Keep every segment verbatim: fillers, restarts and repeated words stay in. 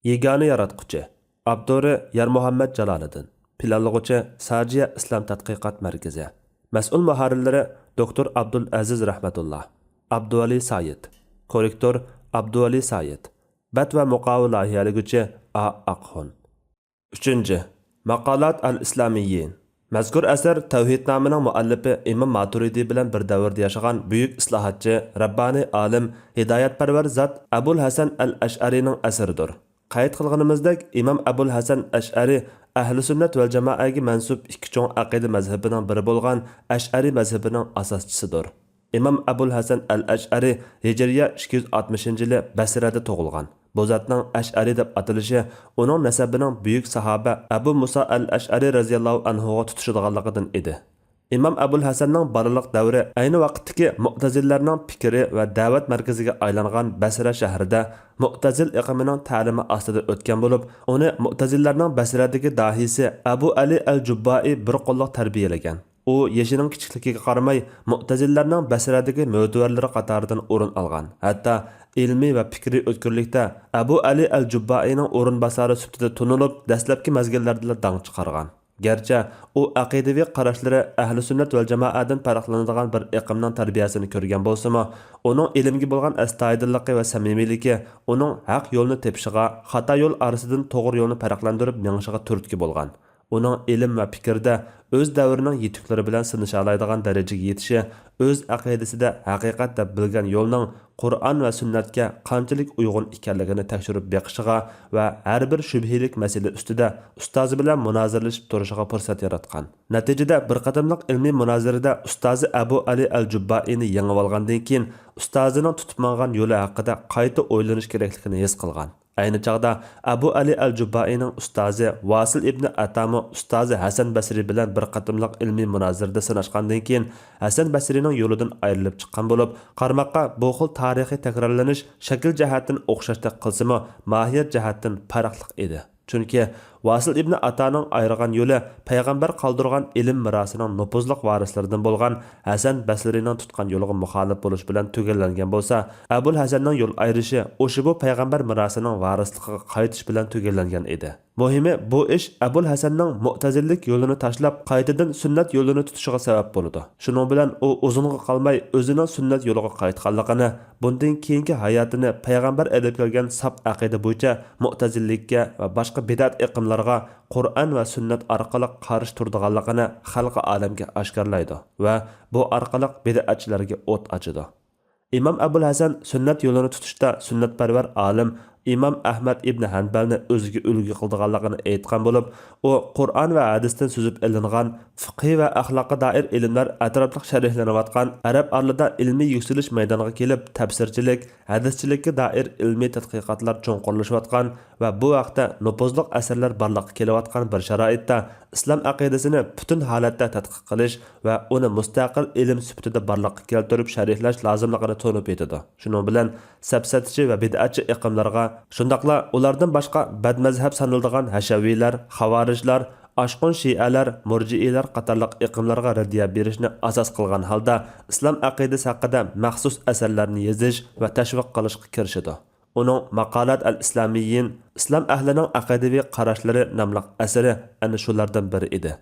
يېگانە ياراتقۇچى. ئاپتورى يارمۇھەممەت جالالىدىن. پىلانلىغۇچى ساجىيە ئىسلام تەتقىقات مەركىزى. مەسئۇل مۇھەررىرلىرى دوكتور ئابدۇلئەزىز رەھمەتۇللا، ئابدۇۋەلى سايىت. كوررېكتور ئابدۇۋەلى سايىت. بەت ۋە مۇقاۋا لايىھەلىگۈچى ئا ئاقخۇن. ئۈچىنچى، ماقالات ئەل ئىسلامىيين. مەزكۇر ئەسەر تەۋھىدنامىنىڭ مۇئەللىپى ئىمام ماتۇرىدى بىلەن بىر دەۋردە ياشىغان بۈيۈك ئىسلاھاتچى، رەببانىي ئالىم، ھىدايەتپەرۋەر زات ئەبۇل ھەسەن ئەل ئەشئەرىنىڭ ئەسىرىدۇر. قەيت قىلغىنىمىزدەك، ئىمام ئەبۇل ھەسەن ئەشئەرى ئەھلى سۈننەت ۋەل جامائەگە مەنسۇپ ئىككى چوڭ ئەقىدە مەزھىپىنىڭ بىرى بولغان ئەشئەرىي مەزھىپىنىڭ ئاساسچىسىدۇر. ئىمام ئەبۇل ھەسەن ئەل ئەشئەرى ھىجرىيە ئىككى يۈز ئاتمىشىنچى يىلى بەسرەدە تۇغۇلغان. بۇ زاتنىڭ ئەشئەرى دەپ ئاتىلىشى ئۇنىڭ نەسەبىنىڭ بۈيۈك ساھابە ئەبۇ مۇسا ئەل ئەشئەرى رەزىياللاھۇ ئەنھۇغا تۇتىشىدىغانلىقىدىن ئىدى. ئىمام ئەبۇل ھەسەننىڭ بالىلىق دەۋرى ئەينى ۋاقىتتىكى مۇئتەزىلىلەرنىڭ پىكرى ۋە دەۋەت مەركىزىگە ئايلانغان بەسرە شەھىرىدە مۇئتەزىل ئېقىمىنىڭ تەلىمى ئاستىدا ئۆتكەن بولۇپ، ئۇنى مۇئتەزىلىلەرنىڭ بەسرەدىكى داھىيسى ئەبۇ ئەلى ئەل جۇببائى بىر قوللۇق تەربىيەلىگەن. ئۇ يېشىنىڭ كىچىكلىكىگە قارىماي، مۇئتەزىلىلەرنىڭ بەسرەدىكى مۆتىۋەرلىرى قاتارىدىن ئورۇن ئالغان. ھەتتا ئىلمىي ۋە پىكرىي ئۆتكۈرلۈكتە ئەبۇ ئەلى ئەل جۇببائىنىڭ ئورۇنباسارى سۈپىتىدە تونۇلۇپ، دەسلەپكى مەزگىللەردىلا داڭ چىقارغان. گەرچە ئۇ ئەقىدىۋى قاراشلىرى ئەھلى سۈننەت ۋەل جامائەدىن پەرقلىنىدىغان بىر ئېقىمنىڭ تەربىيەسىنى كۆرگەن بولسىمۇ، ئۇنىڭ ئىلىمگە بولغان ئەستايىدىللىقى ۋە سەمىمىيلىكى ئۇنىڭ ھەق يولنى تېپىشىغا، خاتا يول ئارىسىدىن توغرا يولنى پەرقلەندۈرۈپ مېڭىشىغا تۈرتكە بولغان. ئۇنىڭ ئىلىم ۋە پىكىردە ئۆز دەۋرىنىڭ يېتۈكلىرى بىلەن سىنىشالايدىغان دەرىجىگە يېتىشى، ئۆز ئەقىدىسىدە ھەقىقەت دەپ بىلگەن يولنىڭ قۇرئان ۋە سۈننەتكە قانچىلىك ئۇيغۇن ئىكەنلىكىنى تەكشۈرۈپ بېقىشىغا ۋە ھەر بىر شۈبھىلىك مەسىلە ئۈستىدە ئۇستازى بىلەن مۇنازىرىلىشىپ تۇرۇشىغا پۇرسەت ياراتقان. نەتىجىدە، بىر قېتىملىق ئىلمىي مۇنازىرىدە ئۇستازى ئەبۇ ئەلى ئەل جۇببائىنى يېڭىۋالغاندىن كېيىن، ئۇستازىنىڭ تۇتۇپ ماڭغان يولى ھەققىدە قايتا ئويلىنىش كېرەكلىكىنى ھېس قىلغان. ئەينى چاغدا ئەبۇ ئەلى ئەل جۇببائىنىڭ ئۇستازى ۋاسىل ئىبنى ئاتامۇ ئۇستازى ھەسەن بەسرى بىلەن بىر قېتىملىق ئىلمىي مۇنازىرىدە سىناشقاندىن كېيىن، ھەسەن بەسرىنىڭ يولىدىن ئايرىلىپ چىققان بولۇپ، قارىماققا بۇ خىل تارىخىي تەكرارلىنىش شەكىل جەھەتتىن ئوخشاشتەك قىلسىمۇ، ماھىيەت جەھەتتىن پەرقلىق ئىدى. چۈنكى ۋاسىل ئىبنى ئاتانىڭ ئايرىغان يولى پەيغەمبەر قالدۇرغان ئىلىم مىراسىنىڭ نوپۇزلۇق ۋارىسلىرىدىن بولغان ھەسەن بەسرىنىڭ تۇتقان يولىغا مۇخالىپ بولۇش بىلەن تۈگەللەنگەن بولسا، ئەبۇل ھەسەننىڭ يول ئايرىشى ئۇشبۇ پەيغەمبەر مىراسىنىڭ ۋارىسلىقىغا قايتىش بىلەن تۈگەللەنگەن ئىدى. مۇھىمى، بۇ ئىش ئەبۇل ھەسەننىڭ مۇئتەزىللىك يولىنى تاشلاپ، قايتىدىن سۈننەت يولىنى تۇتۇشىغا سەۋەب بولىدۇ. شۇنىڭ بىلەن ئۇ ئۇزۇنغا قالماي ئۆزىنىڭ سۈننەت يولىغا قايتقانلىقىنى، بۇندىن كېيىنكى ھاياتىنى پەيغەمبەر ئېلىپ كەلگەن ساپ ئەقىدە بويىچە مۇئتەزىللىككە ۋە باشقا بىدئەت ئېقىملارغا قۇرئان ۋە سۈننەت ئارقىلىق قارشى تۇرىدىغانلىقىنى خەلقى ئالەمگە ئاشكارىلايدۇ ۋە بۇ ئارقىلىق بىدئەتچىلەرگە ئوت ئاچىدۇ. ئىمام ئەبۇل ھەسەن سۈننەت يولىنى تۇتۇشتا سۈننەتپەرۋەر ئالىم ئىمام ئەھمەد ئىبنى ھەنبەلنى ئۆزىگە ئۈلگە قىلىدىغانلىقىنى ئېيتقان بولۇپ، ئۇ قۇرئان ۋە ھەدىستىن سۈزۈپ ئېلىنغان فىقھى ۋە ئەخلاققا دائىر ئىلىملەر ئەتراپلىق شەرھلىنىۋاتقان، ئەرەب ئارىلىدا ئىلمىي يۈكسىلىش مەيدانىغا كېلىپ، تەپسىرچىلىك، ھەدىسچىلىككە دائىر ئىلمىي تەتقىقاتلار چوڭقۇرلىشىۋاتقان ۋە بۇ ھەقتە نوپۇزلۇق ئەسەرلەر بارلىققا كېلىۋاتقان بىر شارائىتتا، ئىسلام ئەقىدىسىنى پۈتۈن ھالەتتە تەتقىق قىلىش ۋە ئۇنى مۇستەقىل ئىلىم سۈپىتىدە بارلىققا كەلتۈرۈپ شەرھلەش لازىملىقىنى تونۇپ يېتىدۇ. شۇنىڭ بىلەن سەپسەتىچى ۋە بىدئەتچى ئېقىملارغا، شۇنداقلا ئۇلاردىن باشقا بەدمەزھەپ سانىلىدىغان ھەشەۋىيلەر، خاۋارىجلار، ئاشقۇن شىئەلەر، مۇرجىئىلەر قاتارلىق ئېقىملارغا رەددىيە بېرىشنى ئاساس قىلغان ھالدا، ئىسلام ئەقىدىسى ھەققىدە مەخسۇس ئەسەرلەرنى يېزىش ۋە تەشۋىق قىلىشقا كىرىشىدۇ. ئۇنىڭ ماقالات ئەل ئىسلامىيين، ئىسلام ئەھلىنىڭ ئەقىدىۋى قاراشلىرى ناملىق ئەسىرى ئەنە شۇلاردىن بىرى ئىدى.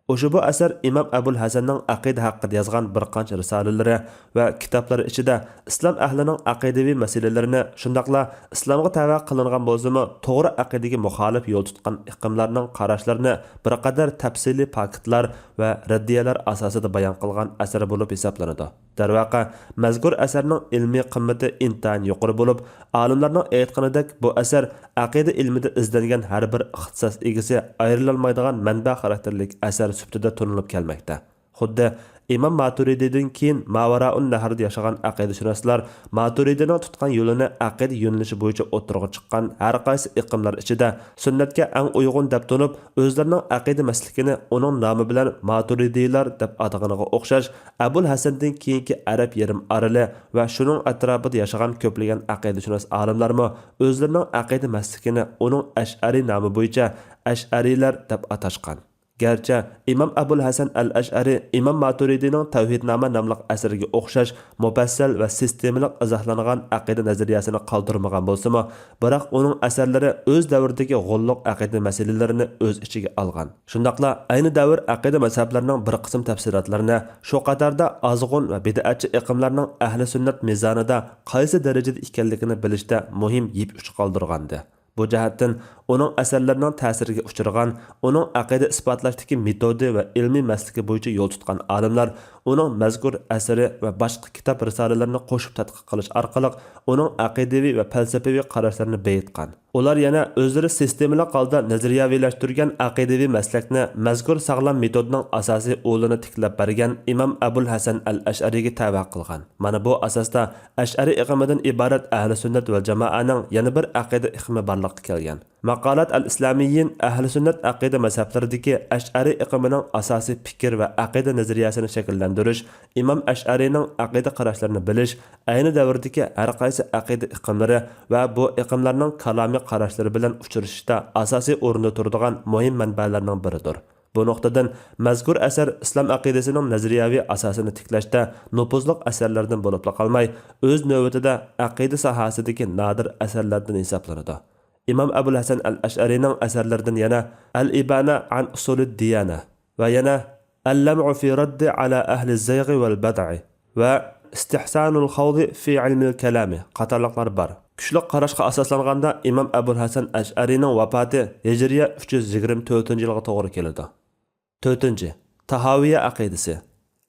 ئۇشبۇ ئەسەر ئىمام ئەبۇل ھەسەننىڭ ئەقىدە ھەققىدە يازغان بىر قانچە رىسالىلىرى ۋە كىتابلىرى ئىچىدە ئىسلام ئەھلىنىڭ ئەقىدىۋى مەسىلىلىرىنى، شۇنداقلا ئىسلامغا تەۋە قىلىنغان بولسىمۇ، توغرا ئەقىدىگە مۇخالىپ يول تۇتقان ئېقىملارنىڭ قاراشلىرىنى بىر قەدەر تەپسىلىي پاكىتلار ۋە رەددىيەلەر ئاساسىدا بايان قىلغان ئەسىرى بولۇپ ھېسابلىنىدۇ. دەرۋەقە، مەزكۇر ئەسەرنىڭ ئىلمىي قىممىتى ئىنتايىن يۇقىرى بولۇپ، ئالىملارنىڭ ئېيتقىنىدەك، بۇ ئەسەر ئەقىدە ئىلمىدە ئىزدەنگەن ھەر بىر ئىختىساس ئىگىسى ئايرىلالمايدىغان مەنبە خاراكتېرلىك ئەسەر سۈپىتىدە تونۇلۇپ كەلمەكتە. خۇددى ئىمام ماتۇرىدىدىن كېيىن ماۋارائۇن نەھردە ياشىغان ئەقىدىشۇناسلار ماتۇرىدىنىڭ تۇتقان يولىنى ئەقىدە يۆنىلىشى بويىچە ئوتتۇرىغا چىققان ھەر قايسى ئېقىملار ئىچىدە سۈننەتكە ئەڭ ئۇيغۇن دەپ تونۇپ، ئۆزلىرىنىڭ ئەقىدە مەسلىكىنى ئۇنىڭ نامى بىلەن ماتۇرىدىيلار دەپ ئاتىغىنىغا ئوخشاش، ئەبۇل ھەسەندىن كېيىنكى ئەرەب يېرىم ئارىلى ۋە شۇنىڭ ئەتراپىدا ياشىغان كۆپلىگەن ئەقىدىشۇناس ئالىملارمۇ ئۆزلىرىنىڭ ئەقىدە مەسلىكىنى ئۇنىڭ ئەشئەرىي نامى بويىچە ئەشئەرىيلەر دەپ ئاتاشقان. گەرچە ئىمام ئەبۇل ھەسەن ئەل ئەشئەرى ئىمام ماتۇرىدىنىڭ تەۋھىدنامە ناملىق ئەسىرىگە ئوخشاش مۇپەسسەل ۋە سىستېمىلىق ئىزاھلانغان ئەقىدە نەزەرىيەسىنى قالدۇرمىغان بولسىمۇ، بىراق ئۇنىڭ ئەسەرلىرى ئۆز دەۋرىدىكى غوللۇق ئەقىدە مەسىلىلىرىنى ئۆز ئىچىگە ئالغان. شۇنداقلا ئەينى دەۋر ئەقىدە مەزھەپلىرىنىڭ بىر قىسىم تەپسىلاتلىرىنى، شۇ قاتاردا ئازغۇن ۋە بىدئەتچى ئېقىملارنىڭ ئەھلى سۈننەت مىزانىدا قايسى دەرىجىدە ئىكەنلىكىنى بىلىشتە مۇھىم يىپ ئۇچى قالدۇرغانىدى. بۇ جەھەتتىن ئۇنىڭ ئەسەرلىرىنىڭ تەسىرىگە ئۇچرىغان، ئۇنىڭ ئەقىدە ئىسپاتلاشتىكى مېتودى ۋە ئىلمىي مەسلىكى بويىچە يول تۇتقان ئالىملار ئۇنىڭ مەزكۇر ئەسىرى ۋە باشقا كىتاب رىسالىلىرىنى قوشۇپ تەتقىق قىلىش ئارقىلىق ئۇنىڭ ئەقىدىۋى ۋە پەلسەپىۋى قاراشلىرىنى بېيىتقان. ئۇلار يەنە ئۆزلىرى سىستېمىلىق ھالدا نەزەرىيەۋىلەشتۈرگەن ئەقىدىۋى مەسلەكنى مەزكۇر ساغلام مېتودنىڭ ئاساسىي ئۇلىنى تىكلەپ بەرگەن ئىمام ئەبۇل ھەسەن ئەل ئەشئەرىگە تەۋە قىلغان. مانا بۇ ئاساستا ئەشئەرىي ئېقىمىدىن ئىبارەت ئەھلى سۈننەت ۋەل جامائەنىڭ يەنە بىر ئەقىدە ئېقىمى بارلىققا كەلگەن. ماقالات ئەل ئىسلامىيين ئەھلى سۈننەت ئەقىدە مەزھەپلىرىدىكى ئەشئەرىي ئېقىمىنىڭ ئاساسىي پىكىر ۋە ئەقىدە نەزەرىيەسىنى شەكىللەندۈرۈش، ئىمام ئەشئەرىينىڭ ئەقىدە قاراشلىرىنى بىلىش، ئەينى دەۋردىكى ھەر قايسى ئەقىدە ئېقىملىرى ۋە بۇ ئېقىملارنىڭ كالامىي قاراشلىرى بىلەن ئۇچرىشىشتا ئاساسىي ئورۇندا تۇرىدىغان مۇھىم مەنبەلەرنىڭ بىرىدۇر. بۇ نۇقتىدىن مەزكۇر ئەسەر ئىسلام ئەقىدىسىنىڭ نەزەرىيەۋى ئاساسىنى تىكلەشتە نوپۇزلۇق ئەسەرلەردىن بولۇپلا قالماي، ئۆز نۆۋىتىدە ئەقىدە ساھەسىدىكى نادىر ئەسەرلەردىن ھېسابلىنىدۇ. ئىمام ئەبۇل ھەسەن ئەل ئەشئەرىنىڭ ئەسەرلىرىدىن يەنە ئەل ئىبانە ئەن ئۇسۇلىد دىيانە ۋە يەنە ئەللەمئۇ فى رەددى ئەلا ئەھلى زەيغى ۋەل بەدەئى ۋە ئىستىھسانۇل خەۋزى فى ئىلمىل كەلامى قاتارلىقلار بار. كۈچلۈك قاراشقا ئاساسلانغاندا، ئىمام ئەبۇل ھەسەن ئەشئەرىنىڭ ۋاپاتى ھىجرىيە ئۈچ يۈز يىگىرمە تۆتىنچى يىلغا توغرا كېلىدۇ. تۆتىنچى، تاھاۋىيە ئەقىدىسى.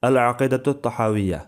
ئەل ئەقىدەتۇ تاھاۋىيە.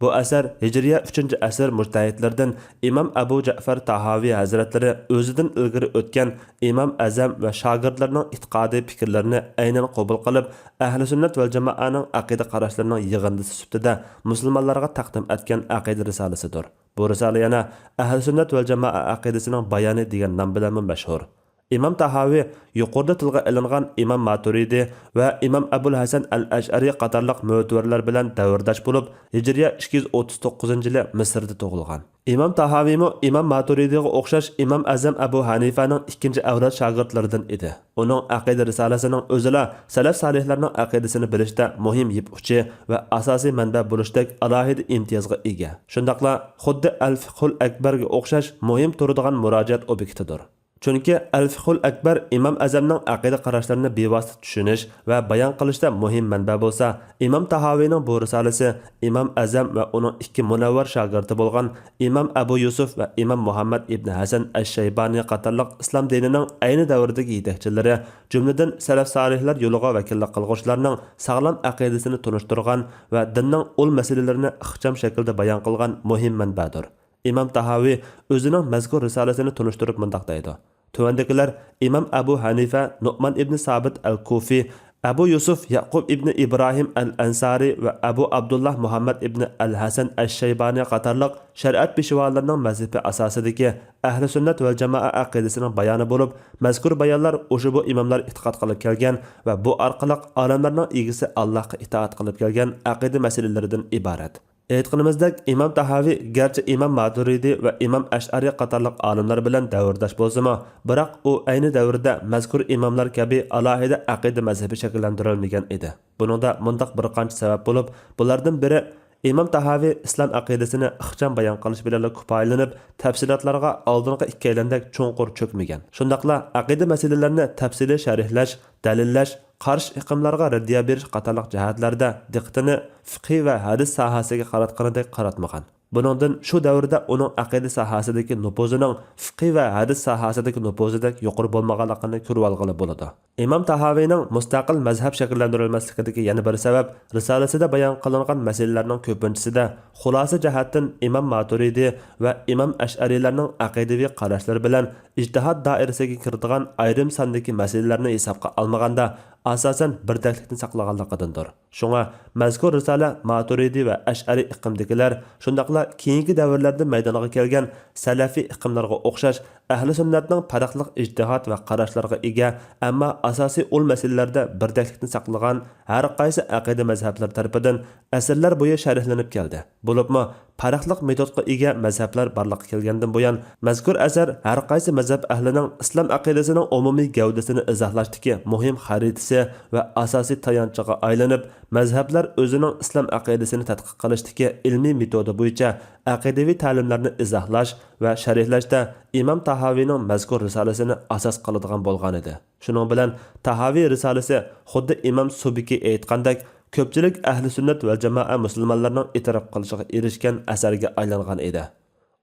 بۇ ئەسەر ھىجرىيە ئۈچىنچى ئەسىر مۇجتەھىدلىرىدىن ئىمام ئەبۇ جەئفەر تاھاۋى ھەزرەتلىرى ئۆزىدىن ئىلگىرى ئۆتكەن ئىمام ئەزەم ۋە شاگىرتلىرىنىڭ ئېتىقادىي پىكىرلىرىنى ئەينەن قوبۇل قىلىپ، ئەھلى سۈننەت ۋەل جامائەنىڭ ئەقىدە قاراشلىرىنىڭ يىغىندىسى سۈپىتىدە مۇسۇلمانلارغا تەقدىم ئەتكەن ئەقىدە رىسالىسىدۇر. بۇ رىسالە يەنە ئەھلى سۈننەت ۋەل جامائە ئەقىدىسىنىڭ بايانى دېگەن نام بىلەنمۇ مەشھۇر. ئىمام تاھاۋى يۇقىرىدا تىلغا ئېلىنغان ئىمام ماتۇرىدى ۋە ئىمام ئەبۇل ھەسەن ئەل ئەشئەرى قاتارلىق مۆتىۋەرلەر بىلەن دەۋرداش بولۇپ، ھىجرىيە ئىككى يۈز ئوتتۇز توققۇزىنچى يىلى مىسىردا تۇغۇلغان. ئىمام تاھاۋىمۇ ئىمام ماتۇرىدىغا ئوخشاش ئىمام ئەزەم ئەبۇ ھەنىفەنىڭ ئىككىنچى ئەۋلاد شاگىرتلىرىدىن ئىدى. ئۇنىڭ ئەقىدە رىسالىسىنىڭ ئۆزىلا سەلەف سالىھلارنىڭ ئەقىدىسىنى بىلىشتە مۇھىم يىپ ئۇچى ۋە ئاساسىي مەنبە بولۇشتەك ئالاھىدە ئىمتىيازغا ئىگە. شۇنداقلا خۇددى ئەل فىقھۇل ئەكبەرگە ئوخشاش مۇھىم تۇرىدىغان مۇراجىئەت ئوبيېكتىدۇر. چۈنكى ئەل فىقھۇل ئەكبەر ئىمام ئەزەمنىڭ ئەقىدە قاراشلىرىنى بىۋاسىتە چۈشىنىش ۋە بايان قىلىشتا مۇھىم مەنبە بولسا، ئىمام تاھاۋىنىڭ بۇ رىسالىسى ئىمام ئەزەم ۋە ئۇنىڭ ئىككى مۇنەۋۋەر شاگىرتى بولغان ئىمام ئەبۇ يۈسۈف ۋە ئىمام مۇھەممەد ئىبنى ھەسەن ئەششەيبانى قاتارلىق ئىسلام دىنىنىڭ ئەينى دەۋرىدىكى يېتەكچىلىرى، جۈملىدىن سەلەف سالىھلار يولىغا ۋەكىللىك قىلغۇچىلارنىڭ ساغلام ئەقىدىسىنى تونۇشتۇرغان ۋە دىننىڭ ئۇل مەسىلىلىرىنى ئىخچام شەكىلدە بايان قىلغان مۇھىم مەنبەدۇر. ئىمام تاھاۋى ئۆزىنىڭ مەزكۇر رىسالىسىنى تونۇشتۇرۇپ مۇنداق دەيدۇ: تۆۋەندىكىلەر ئىمام ئەبۇ ھەنىفە نۇئمان ئىبنى سابىت ئەل كۇفى، ئەبۇ يۈسۈف يەقۇب ئىبنى ئىبراھىم ئەل ئەنسارى ۋە ئەبۇ ئابدۇللا مۇھەممەد ئىبنى ئەل ھەسەن ئەششەيبانى قاتارلىق شەرىئەت پېشۋالىرىنىڭ مەزھىپى ئاساسىدىكى ئەھلى سۈننەت ۋەل جامائە ئەقىدىسىنىڭ بايانى بولۇپ، مەزكۇر بايانلار ئۇشبۇ ئىماملار ئېتىقاد قىلىپ كەلگەن ۋە بۇ ئارقىلىق ئالەملەرنىڭ ئىگىسى ئاللاھقا ئىتائەت قىلىپ كەلگەن ئەقىدە مەسىلىلىرىدىن ئىبارەت. ئېيتقىنىمىزدەك، ئىمام تاھاۋى گەرچە ئىمام ماتۇرىدى ۋە ئىمام ئەشئەرى قاتارلىق ئالىملار بىلەن دەۋرداش بولسىمۇ، بىراق ئۇ ئەينى دەۋردە مەزكۇر ئىماملار كەبى ئالاھىدە ئەقىدە مەزھىپى شەكىللەندۈرەلمىگەن ئىدى. بۇنىڭدا مۇنداق بىر قانچە سەۋەب بولۇپ، بۇلاردىن بىرى، ئىمام تاھاۋى ئىسلام ئەقىدىسىنى ئىخچام بايان قىلىش بىلەنلا كۇپايىلىنىپ، تەپسىلاتلارغا ئالدىنقى ئىككىيلەندەك چوڭقۇر چۆكمىگەن. شۇنداقلا ئەقىدە مەسىلىلىرىنى تەپسىلىي شەرھلەش، دەلىللەش، قارشى ئېقىملارغا رەددىيە بېرىش قاتارلىق جەھەتلەردە دىققىتىنى فىقھى ۋە ھەدىس ساھەسىگە قاراتقىنىدەك قاراتمىغان. بۇنىڭدىن شۇ دەۋردە ئۇنىڭ ئەقىدە ساھەسىدىكى نوپۇزىنىڭ فىقھى ۋە ھەدىس ساھەسىدىكى نوپۇزىدەك يۇقىرى بولمىغانلىقىنى كۆرۈۋالغىلى بولىدۇ. ئىمام تاھاۋىنىڭ مۇستەقىل مەزھەپ شەكىللەندۈرۈلمەسلىكىدىكى يەنە بىر سەۋەب، رىسالىسىدە بايان قىلىنغان مەسىلىلەرنىڭ كۆپىنچىسىدە خۇلاسە جەھەتتىن ئىمام ماتۇرىدى ۋە ئىمام ئەشئەرىلەرنىڭ ئەقىدىۋى قاراشلىرى بىلەن ئىجتىھاد دائىرىسىگە كىرىدىغان ئايرىم ساندىكى مەسىلىلەرنى ھېسابقا ئالمىغاندا، ئاساسەن بىردەكلىكنى ساقلىغانلىقىدىندۇر. شۇڭا مەزكۇر رىسالە ماتۇرىدى ۋە ئەشئەرى ئېقىمدىكىلەر، شۇنداقلا كېيىنكى دەۋرلەردە مەيدانغا كەلگەن سەلەفىي ئېقىملارغا ئوخشاش ئەھلى سۈننەتنىڭ پەرقلىق ئىجتىھات ۋە قاراشلارغا ئىگە، ئەمما ئاساسىي ئۇل مەسىلىلەردە بىردەكلىكنى ساقلىغان ھەر قايسى ئەقىدە مەزھەپلىرى تەرىپىدىن ئەسىرلەر بويى شەرھلىنىپ كەلدى. بولۇپمۇ پەرقلىق مېتودقا ئىگە مەزھەپلەر بارلىققا كەلگەندىن بۇيان، مەزكۇر ئەسەر ھەر قايسى مەزھەپ ئەھلىنىڭ ئىسلام ئەقىدىسىنىڭ ئومۇمىي گەۋدىسىنى ئىزاھلاشتىكى مۇھىم خەرىتىسى ۋە ئاساسىي تايانچىغا ئايلىنىپ، مەزھەپلەر ئۆزىنىڭ ئىسلام ئەقىدىسىنى تەتقىق قىلىشتىكى ئىلمىي مېتودى بويىچە ئەقىدىۋى تەلىملەرنى ئىزاھلاش ۋە شەرھلەشتە ئىمام تاھاۋىنىڭ مەزكۇر رىسالىسىنى ئاساس قىلىدىغان بولغانىدى. شۇنىڭ بىلەن تاھاۋى رىسالىسى خۇددى ئىمام سۇبكى ئېيتقاندەك، كۆپچىلىك ئەھلى سۈننەت ۋەل جامائە مۇسۇلمانلارنىڭ ئېتىراپ قىلىشىغا ئېرىشكەن ئەسەرگە ئايلانغان ئىدى.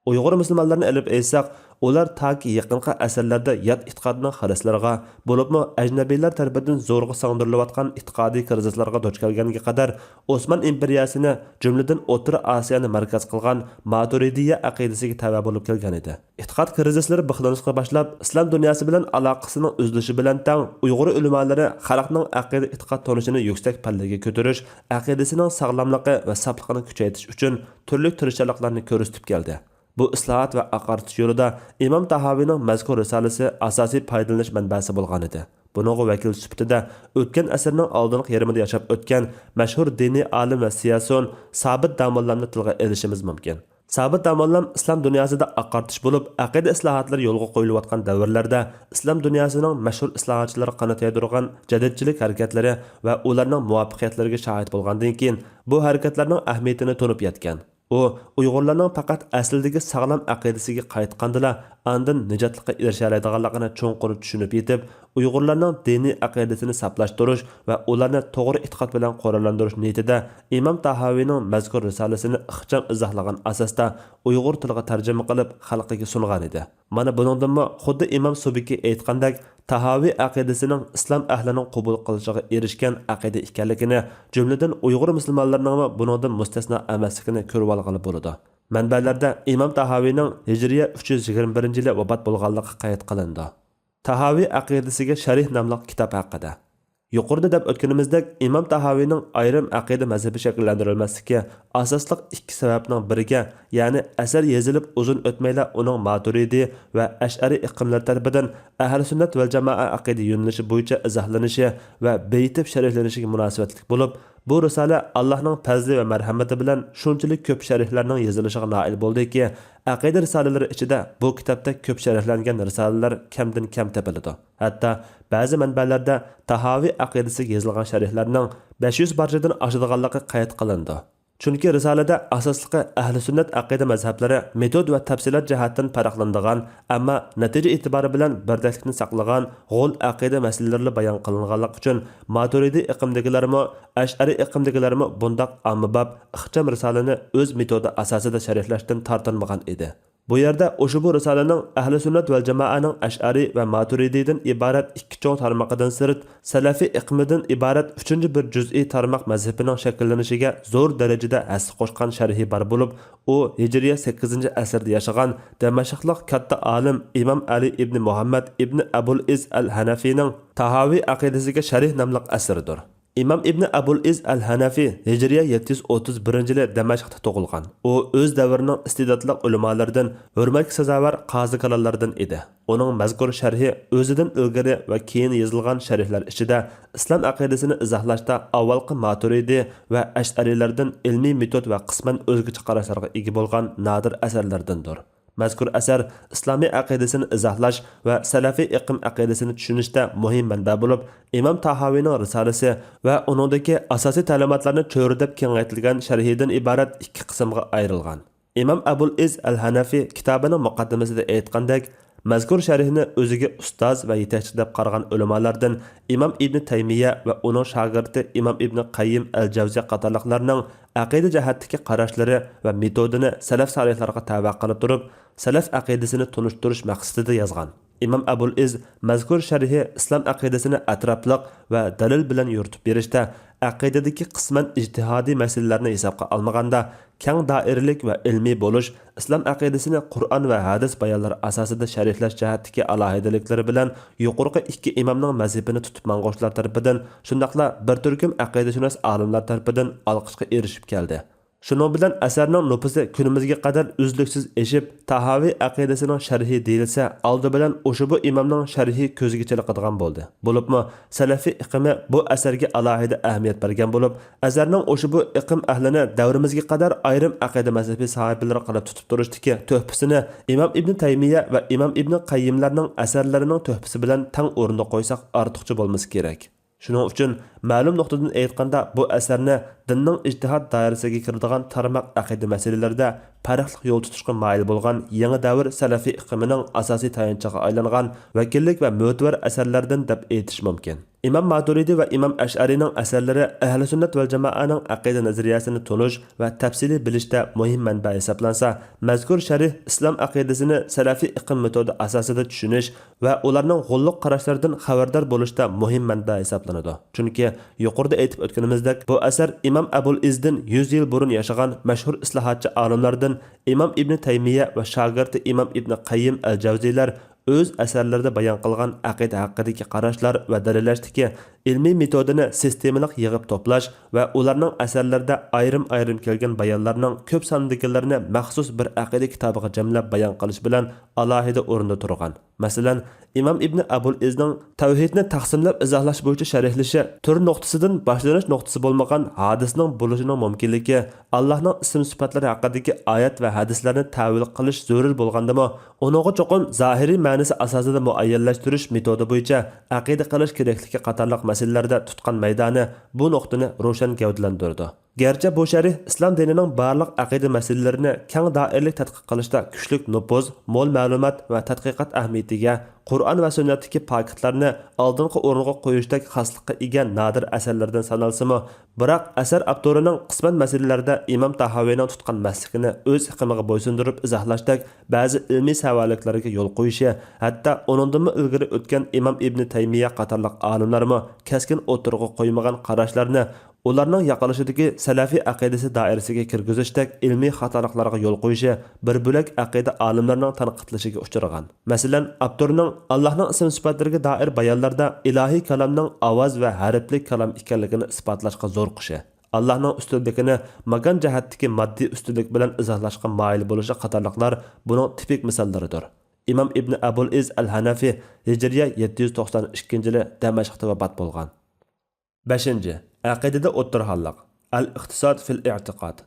ئۇيغۇر مۇسۇلمانلىرىنى ئېلىپ ئېيتساق، ئۇلار تاكى يېقىنقى ئەسىرلەردە يات ئېتىقادنىڭ خىرىسلىرىغا، بولۇپمۇ ئەجنەبىيلەر تەرىپىدىن زورغا سىڭدۈرۈلۈۋاتقان ئېتىقادىي كىرىزىسلارغا دۇچ كەلگەنگە قەدەر، ئوسمان ئىمپېرىيەسىنى، جۈملىدىن ئوتتۇرا ئاسىيانى مەركەز قىلغان ماتۇرىدىيە ئەقىدىسىگە تەۋە بولۇپ كەلگەن ئىدى. ئېتىقاد كىرىزىسلىرى بىخلىنىشقا باشلاپ، ئىسلام دۇنياسى بىلەن ئالاقىسىنىڭ ئۈزۈلۈشى بىلەن تەڭ، ئۇيغۇر ئۆلىمالىرى خەلقنىڭ ئەقىدە-ئېتىقاد تونۇشىنى يۈكسەك پەللىگە كۆتۈرۈش، ئەقىدىسىنىڭ ساغلاملىقى ۋە ساپلىقىنى كۈچەيتىش ئۈچۈن تۈرلۈك تىرىشچانلىقلارنى كۆرسىتىپ كەلدى. بۇ ئىسلاھات ۋە ئاقارتىش يولىدا ئىمام تاھاۋىنىڭ مەزكۇر رىسالىسى ئاساسىي پايدىلىنىش مەنبەسى بولغانىدى. بۇنىڭغا ۋەكىل سۈپىتىدە ئۆتكەن ئەسىرنىڭ ئالدىنقى يېرىمىدا ياشاپ ئۆتكەن مەشھۇر دىنىي ئالىم ۋە سىياسىيون سابىت داموللامنى تىلغا ئېلىشىمىز مۇمكىن. سابىت داموللام ئىسلام دۇنياسىدا ئاقارتىش بولۇپ، ئەقىدە ئىسلاھاتلىرى يولغا قويۇلۇۋاتقان دەۋرلەردە ئىسلام دۇنياسىنىڭ مەشھۇر ئىسلاھاتچىلىرى قانات يايدۇرغان جەدىدچىلىك ھەرىكەتلىرى ۋە ئۇلارنىڭ مۇۋەپپەقىيەتلىرىگە شاھىت بولغاندىن كېيىن، بۇ ھەرىكەتلەرنىڭ ئەھمىيىتىنى تونۇپ يەتكەن. ئۇ ئۇيغۇرلارنىڭ پەقەت ئەسلىدىكى ساغلام ئەقىدىسىگە قايتقاندىلا، ئاندىن نىجاتلىققا ئېرىشەلەيدىغانلىقىنى چوڭقۇر چۈشىنىپ يېتىپ، ئۇيغۇرلارنىڭ دىنىي ئەقىدىسىنى ساپلاشتۇرۇش ۋە ئۇلارنى توغرا ئېتىقاد بىلەن قوراللاندۇرۇش نىيىتىدە ئىمام تاھاۋىنىڭ مەزكۇر رىسالىسىنى ئىخچام ئىزاھلىغان ئاساستا ئۇيغۇر تىلىغا تەرجىمە قىلىپ خەلقىگە سۇنغانىدى. مانا بۇنىڭدىنمۇ خۇددى ئىمام سۇبكى ئېيتقاندەك، تاھاۋى ئەقىدىسىنىڭ ئىسلام ئەھلىنىڭ قوبۇل قىلىشىغا ئېرىشكەن ئەقىدە ئىكەنلىكىنى، جۈملىدىن ئۇيغۇر مۇسۇلمانلىرىنىڭمۇ بۇنىڭدىن مۇستەسنا ئەمەسلىكىنى كۆرۈۋالغىلى بولىدۇ. مەنبەلەردە ئىمام تاھاۋىنىڭ ھىجرىيە ئۈچ يۈز يىگىرمە بىرىنچى يىلى ۋاپات بولغانلىقى قەيت قىلىنىدۇ. تاھاۋى ئەقىدىسىگە شەرھ ناملىق كىتاب ھەققىدە. يۇقىرىدا دەپ ئۆتكىنىمىزدەك، ئىمام تاھاۋىنىڭ ئايرىم ئەقىدە مەزھىپى شەكىللەندۈرۈلمەسلىكى ئاساسلىق ئىككى سەۋەبنىڭ بىرىگە، يەنى ئەسەر يېزىلىپ ئۇزۇن ئۆتمەيلا ئۇنىڭ ماتۇرىدى ۋە ئەشئەرى ئېقىملىرى تەرىپىدىن ئەھلى سۈننەت ۋەل جامائە ئەقىدە يۆنىلىشى بويىچە ئىزاھلىنىشى ۋە بېيىتىپ شەرھلىنىشىگە مۇناسىۋەتلىك بولۇپ، بۇ رىسالە ئاللاھنىڭ پەزلى ۋە مەرھەمىتى بىلەن شۇنچىلىك كۆپ شەرھلەرنىڭ يېزىلىشىغا نائىل بولدىكى، ئەقىدە رىسالىلىرى ئىچىدە بۇ كىتابتەك كۆپ شەرھلەنگەن رىسالىلەر كەمدىن كەم تېپىلىدۇ. ھەتتا بەزى مەنبەلەردە تاھاۋى ئەقىدىسىگە يېزىلغان شەرھلەرنىڭ بەش يۈز پارچىدىن ئاشىدىغانلىقى قەيت قىلىنىدۇ. چۈنكى رىسالىدە ئاساسلىقى ئەھلى سۈننەت ئەقىدە مەزھەپلىرى مېتود ۋە تەپسىلات جەھەتتىن پەرقلىنىدىغان، ئەمما نەتىجە ئېتىبارى بىلەن بىردەكلىكنى ساقلىغان غول ئەقىدە مەسىلىلىرىلا بايان قىلىنغانلىقى ئۈچۈن، ماتۇرىدى ئېقىمدىكىلەرمۇ، ئەشئەرى ئېقىمدىكىلەرمۇ بۇنداق ئاممىباب، ئىخچام رىسالىنى ئۆز مېتودى ئاساسىدا شەرھلەشتىن تارتىنمىغان ئىدى. بۇ يەردە ئۇشبۇ رىسالىنىڭ ئەھلى سۈننەت ۋەل جامائەنىڭ ئەشئەرى ۋە ماتۇرىدىدىن ئىبارەت ئىككى چوڭ تارمىقىدىن سىرت، سەلەفىي ئېقىمىدىن ئىبارەت ئۈچىنچى بىر جۈزئىي تارماق مەزھىپىنىڭ شەكىللىنىشىگە زور دەرىجىدە ھەسسە قوشقان شەرھى بار بولۇپ، ئۇ ھىجرىيە سەككىزىنچى ئەسىردە ياشىغان دىمەشقلىق كاتتا ئالىم ئىمام ئەلى ئىبنى مۇھەممەد ئىبنى ئەبۇل ئىز ئەل ھەنەفىنىڭ تاھاۋى ئەقىدىسىگە شەرھ ناملىق ئەسىرىدۇر. ئىمام ئىبنى ئەبۇل ئىز ئەل ھەنەفى ھىجرىيە يەتتە يۈز ئوتتۇز بىرىنچى يىلى دەمەشقتا تۇغۇلغان. ئۇ ئۆز دەۋرىنىڭ ئىستېداتلىق ئۆلىمالىرىدىن، ھۆرمەتكە سازاۋەر قازى كالانلاردىن ئىدى. ئۇنىڭ مەزكۇر شەرھى ئۆزىدىن ئىلگىرى ۋە كېيىن يېزىلغان شەرھلەر ئىچىدە ئىسلام ئەقىدىسىنى ئىزاھلاشتا ئاۋۋالقى ماتۇرىدى ۋە ئەشئەرىلەردىن ئىلمىي مېتود ۋە قىسمەن ئۆزگىچە قاراشلارغا ئىگە بولغان نادىر ئەسەرلەردىندۇر. مەزكۇر ئەسەر ئىسلامىي ئەقىدىسىنى ئىزاھلاش ۋە سەلەفىي ئېقىم ئەقىدىسىنى چۈشىنىشتە مۇھىم مەنبە بولۇپ، ئىمام تاھاۋىنىڭ رىسالىسى ۋە ئۇنىڭدىكى ئاساسىي تەلىماتلارنى چۆرىدەپ كېڭەيتىلگەن شەرھىدىن ئىبارەت ئىككى قىسىمغا ئايرىلغان. ئىمام ئەبۇل ئىز ئەل ھەنەفى كىتابىنىڭ مۇقەددىمىسىدە ئېيتقاندەك، مەزكۇر شەرھنى ئۆزىگە ئۇستاز ۋە يېتەكچى دەپ قارىغان ئۆلىمالاردىن ئىمام ئىبنى تەيمىيە ۋە ئۇنىڭ شاگىرتى ئىمام ئىبنى قەييىم ئەل جەۋزى قاتارلىقلارنىڭ ئەقىدە جەھەتتىكى قاراشلىرى ۋە مېتودىنى سەلەف سالىھلارغا تەۋە قىلىپ تۇرۇپ، سەلەف ئەقىدىسىنى تونۇشتۇرۇش مەقسىتىدە يازغان. ئىمام ئەبۇل ئىز مەزكۇر شەرھى ئىسلام ئەقىدىسىنى ئەتراپلىق ۋە دەلىل بىلەن يورۇتۇپ بېرىشتە، ئەقىدىدىكى قىسمەن ئىجتىھادىي مەسىلىلەرنى ھېسابقا ئالمىغاندا، كەڭ دائىرىلىك ۋە ئىلمىي بولۇش، ئىسلام ئەقىدىسىنى قۇرئان ۋە ھەدىس بايانلىرى ئاساسىدا شەرھلەش جەھەتتىكى ئالاھىدىلىكلىرى بىلەن يۇقىرىقى ئىككى ئىمامنىڭ مەزھىپىنى تۇتۇپ ماڭغۇچىلار تەرىپىدىن، شۇنداقلا بىر تۈركۈم ئەقىدىشۇناس ئالىملار تەرىپىدىن ئالقىشقا ئېرىشىپ كەلدى. شۇنىڭ بىلەن ئەسەرنىڭ نوپۇسى كۈنىمىزگە قەدەر ئۈزلۈكسىز ئېشىپ، تاھاۋى ئەقىدىسىنىڭ شەرھى دېيىلسە، ئالدى بىلەن ئۇشبۇ ئىمامنىڭ شەرھى كۆزگە چېلىقىدىغان بولدى. بولۇپمۇ سەلەفىي ئېقىمى بۇ ئەسەرگە ئالاھىدە ئەھمىيەت بەرگەن بولۇپ، ئەسەرنىڭ ئۇشبۇ ئېقىم ئەھلىنى دەۋرىمىزگە قەدەر ئايرىم ئەقىدە مەزھىپى ساھىبلىرى قىلىپ تۇتۇپ تۇرۇشتىكى تۆھپىسىنى ئىمام ئىبنى تەيمىيە ۋە ئىمام ئىبنى قەييىملەرنىڭ ئەسەرلىرىنىڭ تۆھپىسى بىلەن تەڭ ئورۇندا قويساق ئارتۇقچە بولمىسا كېرەك. شۇنىڭ ئۈچۈن مەلۇم نۇقتىدىن ئېيتقاندا، بۇ ئەسەرنى دىننىڭ ئىجتىھات دائىرىسىگە كىرىدىغان تارماق ئەقىدە مەسىلىلىرىدە پەرقلىق يول تۇتۇشقا مايىل بولغان يېڭى دەۋر سەلەفىي ئېقىمىنىڭ ئاساسىي تايانچىغا ئايلانغان ۋەكىللىك ۋە مۆتىۋەر ئەسەرلەردىن دەپ ئېيتىش مۇمكىن. ئىمام ماتۇرىدى ۋە ئىمام ئەشئەرىنىڭ ئەسەرلىرى ئەھلى سۈننەت ۋەل جامائەنىڭ ئەقىدە نەزەرىيەسىنى تونۇش ۋە تەپسىلىي بىلىشتە مۇھىم مەنبە ھېسابلانسا، مەزكۇر شەرھ ئىسلام ئەقىدىسىنى سەلەفىي ئېقىم مېتودى ئاساسىدا چۈشىنىش ۋە ئۇلارنىڭ غوللۇق قاراشلىرىدىن خەۋەردار بولۇشتا مۇھىم مەنبە ھېسابلىنىدۇ. چۈنكى يۇقىرىدا ئېيتىپ ئۆتكىنىمىزدەك، بۇ ئەسەر ئىمام ئەبۇل ئىزدىن يۈز يىل بۇرۇن ياشىغان مەشھۇر ئىسلاھاتچى ئالىملاردىن ئىمام ئىبنى تەيمىيە ۋە شاگىرتى ئىمام ئىبنى قەييىم ئەل جەۋزىيلەر ئۆز ئەسەرلىرىدە بايان قىلغان ئەقىدە ھەققىدىكى قاراشلار ۋە دەلىللەشتىكى ئىلمىي مېتودىنى سىستېمىلىق يىغىپ توپلاش ۋە ئۇلارنىڭ ئەسەرلىرىدە ئايرىم-ئايرىم كەلگەن بايانلارنىڭ كۆپ ساندىكىلىرىنى مەخسۇس بىر ئەقىدە كىتابىغا جەملەپ بايان قىلىش بىلەن ئالاھىدە ئورۇندا تۇرغان. مەسىلەن، ئىمام ئىبنى ئەبۇل ئىزنىڭ تەۋھىدنى تەقسىملەپ ئىزاھلاش بويىچە شەرھلىشى تۈر نۇقتىسىدىن باشلىنىش نۇقتىسى بولمىغان ھادىسىنىڭ بولۇشىنىڭ مۇمكىنلىكى، ئاللاھنىڭ ئىسىم سۈپەتلىرى ھەققىدىكى ئايەت ۋە ھەدىسلەرنى تەۋىل قىلىش زۆرۈر بولغاندىمۇ، ئۇنىڭغا چوقۇم زاھىرىي مەنىسى ئاساسىدا مۇئەييەنلەشتۈرۈش مېتودى بويىچە ئەقىدە قىلىش كېرەكلىكى قاتارلىق مەسىلىلەردە تۇتقان مەيدانى بۇ نۇقتىنى روشەن گەۋدىلەندۈرىدۇ. گەرچە بۇ شەرھ ئىسلام دىنىنىڭ بارلىق ئەقىدە مەسىلىلىرىنى كەڭ دائىرىلىك تەتقىق قىلىشتا كۈچلۈك نوپۇز، مول مەلۇمات ۋە تەتقىقات ئەھمىيىتىگە، قۇرئان ۋە سۈننەتتىكى پاكىتلارنى ئالدىنقى ئورۇنغا قويۇشتەك خاسلىققا ئىگە نادىر ئەسەرلەردىن سانالسىمۇ، بىراق ئەسەر ئاپتورىنىڭ قىسمەن مەسىلىلەردە ئىمام تاھاۋىنىڭ تۇتقان مەسلىكىنى ئۆز ئېقىمىغا بويسۇندۇرۇپ ئىزاھلاشتەك بەزى ئىلمىي سەۋەنلىكلەرگە يول قويۇشى، ھەتتا ئۇنىڭدىنمۇ ئىلگىرى ئۆتكەن ئىمام ئىبنى تەيمىيە قاتارلىق ئالىملارمۇ كەسكىن ئوتتۇرىغا قويمىغان قاراشلارنى ئۇلارنىڭ ياقىلىشىدىكى سەلەفىي ئەقىدىسى دائىرىسىگە كىرگۈزۈشتەك ئىلمىي خاتالىقلارغا يول قويۇشى بىر بۆلەك ئەقىدە ئالىملىرىنىڭ تەنقىدلىشىگە ئۇچرىغان. مەسىلەن، ئاپتورنىڭ ئاللاھنىڭ ئىسىم سۈپەتلىرىگە دائىر بايانلاردا ئىلاھىي كالامنىڭ ئاۋاز ۋە ھەرپلىك كالام ئىكەنلىكىنى ئىسپاتلاشقا زورۇقۇشى، ئاللاھنىڭ ئۈستۈنلۈكىنى ماكان جەھەتتىكى ماددىي ئۈستۈنلۈك بىلەن ئىزاھلاشقا مايىل بولۇشى قاتارلىقلار بۇنىڭ تىپىك مىساللىرىدۇر. ئىمام ئىبنى ئەبۇل ئىز ئەل ھەنەفى ھىجرىيە يەتتە يۈز توقسان ئىككىنچى يىلى دەمەشقتا ۋاپات بولغان. بەشىنچى، ئەقىدىدە ئوتتۇرىھاللىق. ئەل ئىقتىساد فىل ئېتىقاد.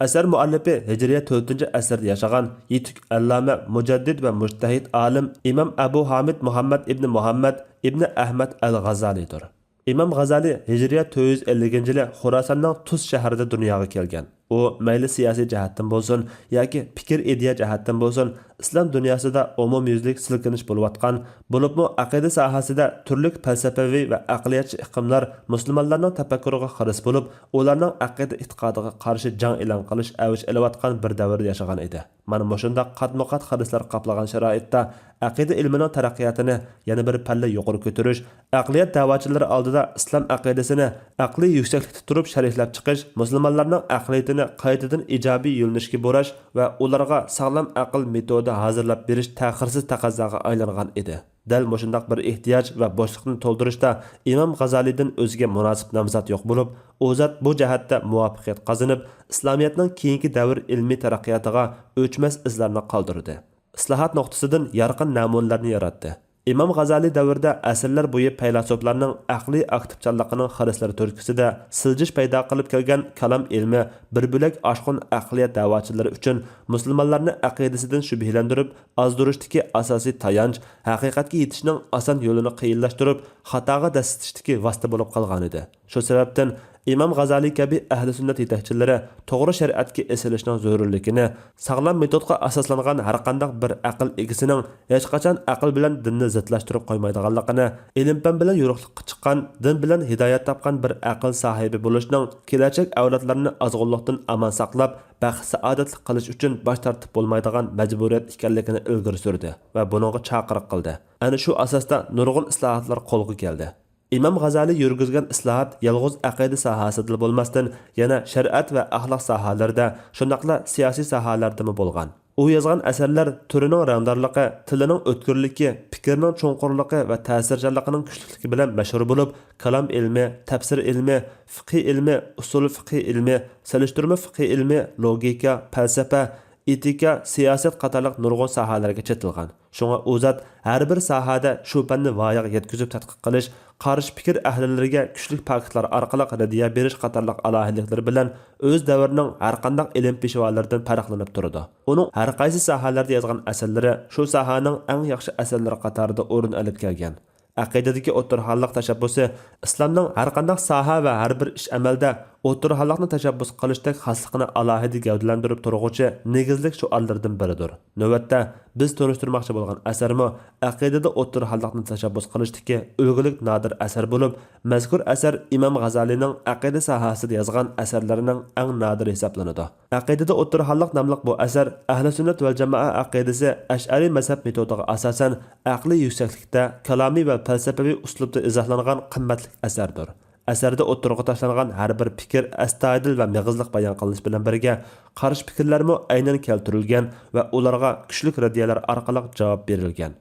ئەسەر مۇئەللىپى ھىجرىيە تۆتىنچى ئەسىردە ياشىغان يېتۈك ئەللامە، مۇجەددىد ۋە مۇجتەھىد ئالىم ئىمام ئەبۇ ھامىد مۇھەممەد ئىبنى مۇھەممەد ئىبنى ئەھمەد ئەل غازالىدۇر. ئىمام غازالى ھىجرىيە تۆت يۈز ئەللىكىنچى يىلى خوراساننىڭ تۇس شەھىرىدە دۇنياغا كەلگەن. ئۇ مەيلى سىياسىي جەھەتتىن بولسۇن ياكى پىكىر ئىدىيە جەھەتتىن بولسۇن، ئىسلام دۇنياسىدا ئومۇميۈزلۈك سىلكىنىش بولۇۋاتقان، بولۇپمۇ ئەقىدە ساھەسىدە تۈرلۈك پەلسەپىۋى ۋە ئەقلىيەتچى ئېقىملار مۇسۇلمانلارنىڭ تەپەككۇرىغا خىرىس بولۇپ، ئۇلارنىڭ ئەقىدە ئېتىقادىغا قارشى جەڭ ئېلان قىلىش ئەۋج ئېلىۋاتقان بىر دەۋردە ياشىغان ئىدى. مانا مۇشۇنداق قاتمۇقات خىرىسلار قاپلىغان شارائىتتا ئەقىدە ئىلمىنىڭ تەرەققىياتىنى يەنە بىر پەللە يۇقىرى كۆتۈرۈش، ئەقلىيەت دەۋاچىلىرى ئالدىدا ئىسلام ئەقىدىسىنى ئەقلىي يۈكسەكلىكتە تۇرۇپ شەرھلەپ چىقىش، مۇسۇلمانلارنىڭ ئەقلىيىتىنى قايتىدىن ئىجابىي يۆنىلىشكە بۇراش ۋە ئۇلارغا ساغلام ئەقىل مېتودى ھازىرلاپ بېرىش تەخىرسىز تەقەززاغا ئايلانغان ئىدى. دەل مۇشۇنداق بىر ئېھتىياج ۋە بوشلۇقنى تولدۇرۇشتا ئىمام غازالىدىن ئۆزگە مۇناسىپ نامزات يوق بولۇپ، ئۇ زات بۇ جەھەتتە مۇۋەپپەقىيەت قازىنىپ، ئىسلامىيەتنىڭ كېيىنكى دەۋر ئىلمىي تەرەققىياتىغا ئۆچمەس ئىزلارنى قالدۇردى. ئىسلاھات نۇقتىسىدىن يارقىن نەمۇنىلەرنى ياراتتى. ئىمام غازالى دەۋرىدە ئەسىرلەر بويى پەيلاسوپلارنىڭ ئەقلىي ئاكتىپچانلىقىنىڭ خىرىسلىرى تۈرتكىسىدە سىلجىش پەيدا قىلىپ كەلگەن كالام ئىلمى بىر بۆلەك ئاشقۇن ئەقلىيەت دەۋاچىلىرى ئۈچۈن مۇسۇلمانلارنى ئەقىدىسىدىن شۈبھىلەندۈرۈپ، ئازدۇرۇشتىكى ئاساسىي تايانچ، ھەقىقەتكە يېتىشنىڭ ئاسان يولىنى قىيىنلاشتۇرۇپ، خاتاغا دەسسىتىشتىكى ۋاسىتە بولۇپ قالغانىدى. شۇ سەۋەبتىن ئىمام غازالى كەبى ئەھلى سۈننەت يېتەكچىلىرى توغرا شەرىئەتكە ئېسىلىشنىڭ زۆرۈرلۈكىنى، ساغلام مېتودقا ئاساسلانغان ھەرقانداق بىر ئەقىل ئىگىسىنىڭ ھېچقاچان ئەقىل بىلەن دىننى زىتلاشتۇرۇپ قويمايدىغانلىقىنى، ئىلىم-پەن بىلەن يورۇقلۇققا چىققان، دىن بىلەن ھىدايەت تاپقان بىر ئەقىل ساھىبى بولۇشنىڭ كېلەچەك ئەۋلادلارنى ئازغۇنلۇقتىن ئامان ساقلاپ، بەخت-سائادەتلىك قىلىش ئۈچۈن باش تارتىپ بولمايدىغان مەجبۇرىيەت ئىكەنلىكىنى ئىلگىرى سۈردى ۋە بۇنىڭغا چاقىرىق قىلدى. ئەنە شۇ ئاساستا نۇرغۇن ئىسلاھاتلار قولغا كەلدى. ئىمام غازالى يۈرگۈزگەن ئىسلاھات يالغۇز ئەقىدە ساھەسىدىلا بولماستىن، يەنە شەرىئەت ۋە ئەخلاق ساھەلىرىدە، شۇنداقلا سىياسىي ساھەلەردىمۇ بولغان. ئۇ يازغان ئەسەرلەر تۈرىنىڭ رەڭدارلىقى، تىلىنىڭ ئۆتكۈرلۈكى، پىكرىنىڭ چوڭقۇرلۇقى ۋە تەسىرچانلىقىنىڭ كۈچلۈكلۈكى بىلەن مەشھۇر بولۇپ، كالام ئىلمى، تەپسىر ئىلمى، فىقھىي ئىلمى، ئۇسۇل فىقھىي ئىلمى، سېلىشتۇرما فىقھىي ئىلمى، لوگىكا، پەلسەپە، ئېتىكا، سىياسەت قاتارلىق نۇرغۇن ساھەلەرگە چېتىلغان. شۇڭا ئۇ زات ھەر بىر ساھەدە شۇ پەننى ۋايىغا يەتكۈزۈپ تەتقىق قىلىش، قارشى پىكىر ئەھلىلىرىگە كۈچلۈك پاكىتلار ئارقىلىق رەددىيە بېرىش قاتارلىق ئالاھىدىلىكلىرى بىلەن ئۆز دەۋرىنىڭ ھەرقانداق ئىلىم پېشۋالىرىدىن پەرقلىنىپ تۇرىدۇ. ئۇنىڭ ھەر قايسى ساھەلەردە يازغان ئەسەرلىرى شۇ ساھەنىڭ ئەڭ ياخشى ئەسەرلىرى قاتارىدا ئورۇن ئېلىپ كەلگەن. ئەقىدىدىكى ئوتتۇرىھاللىق تەشەببۇسى ئىسلامنىڭ ھەرقانداق ساھە ۋە ھەر بىر ئىش ئەمەلدە ئوتتۇرىھاللىقنى تەشەببۇس قىلىشتەك خاسلىقىنى ئالاھىدە گەۋدىلەندۈرۈپ تۇرغۇچى نېگىزلىك شوئارلىرىدىن بىرىدۇر. نۆۋەتتە، بىز تونۇشتۇرماقچى بولغان ئەسەرمۇ ئەقىدىدە ئوتتۇرىھاللىقنى تەشەببۇس قىلىشتىكى ئۈلگىلىك نادىر ئەسەر بولۇپ، مەزكۇر ئەسەر ئىمام غازالىنىڭ ئەقىدە ساھەسىدە يازغان ئەسەرلىرىنىڭ ئەڭ نادىرى ھېسابلىنىدۇ. ئەقىدىدە ئوتتۇرىھاللىق ناملىق بۇ ئەسەر ئەھلى سۈننەت ۋەل جامائە ئەقىدىسى ئەشئەرىي مەزھەپ مېتودىغا ئاساسەن، ئەقلىي يۈكسەكلىكتە، كالامىي ۋە پەلسەپىۋى ئۇسلۇبتا ئىزاھلانغان قىممەتلىك ئەسەردۇر. ئەسەردە ئوتتۇرىغا تاشلانغان ھەر بىر پىكىر ئەستايىدىل ۋە مېغىزلىق بايان قىلىنىش بىلەن بىرگە، قارشى پىكىرلەرمۇ ئەينەن كەلتۈرۈلگەن ۋە ئۇلارغا كۈچلۈك رەددىيەلەر ئارقىلىق جاۋاب بېرىلگەن.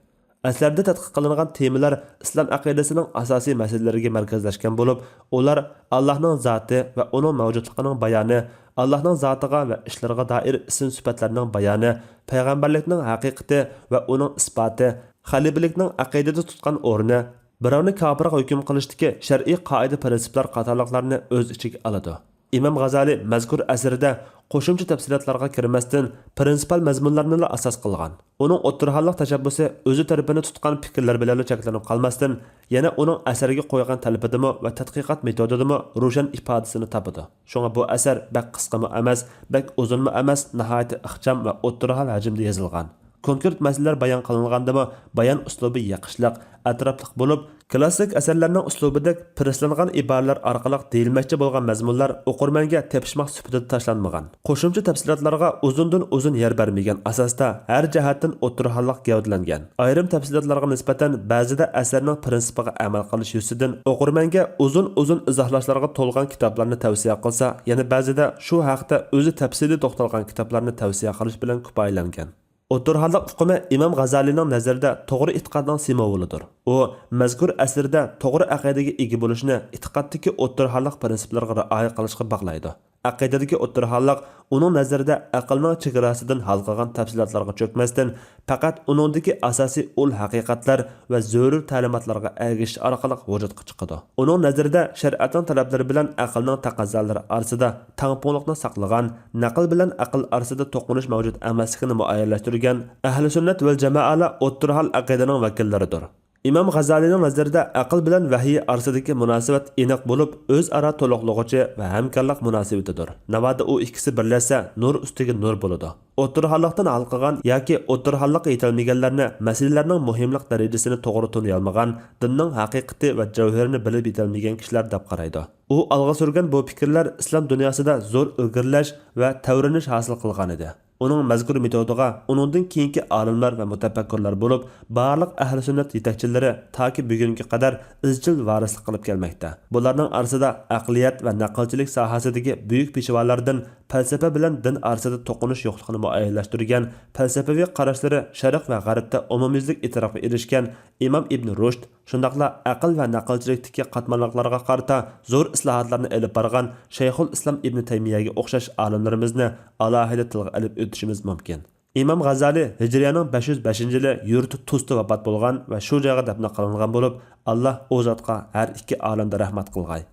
ئەسەردە تەتقىق قىلىنغان تېمىلار ئىسلام ئەقىدىسىنىڭ ئاساسىي مەسىلىلىرىگە مەركەزلەشكەن بولۇپ، ئۇلار ئاللاھنىڭ زاتى ۋە ئۇنىڭ مەۋجۇتلۇقىنىڭ بايانى، ئاللاھنىڭ زاتىغا ۋە ئىشلىرىغا دائىر ئىسىم سۈپەتلەرنىڭ بايانى، پەيغەمبەرلىكنىڭ ھەقىقىتى ۋە ئۇنىڭ ئىسپاتى، خەلىپىلىكنىڭ ئەقىدىدە تۇتقان ئورنى، بىراۋنى كاپىرغا ھۆكۈم قىلىشتىكى شەرئىي قائىدە-پىرىنسىپلار قاتارلىقلارنى ئۆز ئىچىگە ئالىدۇ. ئىمام غازالى مەزكۇر ئەسىرىدە قوشۇمچە تەپسىلاتلارغا كىرمەستىن، پىرىنسىپال مەزمۇنلارنىلا ئاساس قىلغان. ئۇنىڭ ئوتتۇرىھاللىق تەشەببۇسى ئۆزى تەرىپىنى تۇتقان پىكىرلەر بىلەنلا چەكلىنىپ قالماستىن، يەنە ئۇنىڭ ئەسەرگە قويغان تەلىپىدىمۇ ۋە تەتقىقات مېتودىدىمۇ روشەن ئىپادىسىنى تاپىدۇ. شۇڭا بۇ ئەسەر بەك قىسقىمۇ ئەمەس، بەك ئۇزۇنمۇ ئەمەس، ناھايىتى ئىخچام ۋە ئوتتۇرىھال ھەجىمدە يېزىلغان. كونكرېت مەسىلىلەر بايان قىلىنغاندىمۇ، بايان ئۇسلۇبى يېقىشلىق، ئەتراپلىق بولۇپ، كلاسسىك ئەسەرلەرنىڭ ئۇسلۇبىدەك پىرىسلانغان ئىبارىلەر ئارقىلىق دېيىلمەكچى بولغان مەزمۇنلار ئوقۇرمەنگە تېپىشماق سۈپىتىدە تاشلانمىغان. قوشۇمچە تەپسىلاتلارغا ئۇزۇندىن ئۇزۇن يەر بەرمىگەن ئاساستا ھەر جەھەتتىن ئوتتۇرىھاللىق گەۋدىلەنگەن. ئايرىم تەپسىلاتلارغا نىسبەتەن بەزىدە ئەسەرنىڭ پىرىنسىپىغا ئەمەل قىلىش يۈزىسىدىن ئوقۇرمەنگە ئۇزۇن-ئۇزۇن ئىزاھلاشلارغا تولغان كىتابلارنى تەۋسىيە قىلسا، يەنە بەزىدە شۇ ھەقتە ئۆزى تەپسىلىي توختالغان كىتابلارنى تەۋسىيە قىلىش بىلەن كۇپايىلەنگەن. ئوتتۇرىھاللىق ئۇقۇمى ئىمام غازالىنىڭ نەزىرىدە توغرا ئېتىقادنىڭ سىمۋولىدۇر. ئۇ مەزكۇر ئەسىردە توغرا ئەقىدىگە ئىگە بولۇشنى ئېتىقادتىكى ئوتتۇرىھاللىق پىرىنسىپلارغا رىئايە قىلىشقا باغلايدۇ. ئەقىدىدىكى ئوتتۇرىھاللىق ئۇنىڭ نەزىرىدە ئەقىلنىڭ چېگراسىدىن ھالقىغان تەپسىلاتلارغا چۆكمەستىن، پەقەت ئۇنىڭدىكى ئاساسىي ئۇل ھەقىقەتلەر ۋە زۆرۈر تەلىماتلارغا ئەگىشىش ئارقىلىق ۋۇجۇدقا چىقىدۇ. ئۇنىڭ نەزىرىدە شەرىئەتنىڭ تەلەپلىرى بىلەن ئەقىلنىڭ تەقەززالىرى ئارىسىدا تەڭپۇڭلۇقنى ساقلىغان، نەقىل بىلەن ئەقىل ئارىسىدا توقۇنۇش مەۋجۇت ئەمەسلىكىنى مۇئەييەنلەشتۈرگەن ئەھلى سۈننەت ۋەل جامائەلا ئوتتۇرىھال ئەقىدىنىڭ ۋەكىللىرىدۇر. ئىمام غازالىنىڭ نەزىرىدە ئەقىل بىلەن ۋەھىي ئارىسىدىكى مۇناسىۋەت ئېنىق بولۇپ، ئۆزئارا تولۇقلىغۇچى ۋە ھەمكارلىق مۇناسىۋىتىدۇر. ناۋادا ئۇ ئىككىسى بىرلەشسە، نۇر ئۈستىگە نۇر بولىدۇ. ئوتتۇرىھاللىقتىن ھالقىغان ياكى ئوتتۇرىھاللىققا يېتەلمىگەنلەرنى مەسىلىلەرنىڭ مۇھىملىق دەرىجىسىنى توغرا تونۇيالمىغان، دىننىڭ ھەقىقىتى ۋە جەۋھىرىنى بىلىپ يېتەلمىگەن كىشىلەر دەپ قارايدۇ. ئۇ ئالغا سۈرگەن بۇ پىكىرلەر ئىسلام دۇنياسىدا زور ئىلگىرىلەش ۋە تەۋرىنىش ھاسىل قىلغانىدى. ئۇنىڭ مەزكۇر مېتودىغا ئۇنىڭدىن كېيىنكى ئالىملار ۋە مۇتەپەككۇرلار بولۇپ، بارلىق ئەھلى سۈننەت يېتەكچىلىرى تاكى بۈگۈنگە قەدەر ئىزچىل ۋارىسلىق قىلىپ كەلمەكتە. بۇلارنىڭ ئارىسىدا ئەقلىيەت ۋە نەقىلچىلىك ساھەسىدىكى بۈيۈك پېشۋالاردىن پەلسەپە بىلەن دىن ئارىسىدا توقۇنۇش يوقلۇقىنى مۇئەييەنلەشتۈرگەن، پەلسەپىۋى قاراشلىرى شەرق ۋە غەربتە ئومۇميۈزلۈك ئېتىراپقا ئېرىشكەن ئىمام ئىبن رۇشد، شۇنداقلا ئەقىل ۋە نەقىلچىلىكتىكى قاتماللىقلارغا قارىتا زور ئىسلاھاتلارنى ئېلىپ بارغان شەيخۇل ئىسلام ئىبن تەيمىيەگە ئوخشاش ئالىملىرىمىزنى ئالاھىدە تىلغا ئېلىپ ئۆتۈشىمىز مۇمكىن. ئىمام غازالى ھىجرىيەنىڭ بەش يۈز بەشىنچى يىلى يۇرتى تۇستا ۋاپات بولغان ۋە شۇ جايغا دەپنە قىلىنغان بولۇپ، ئاللا ئۇ زاتقا ھەر ئىككى ئالەمدە رەھمەت قىلغاي.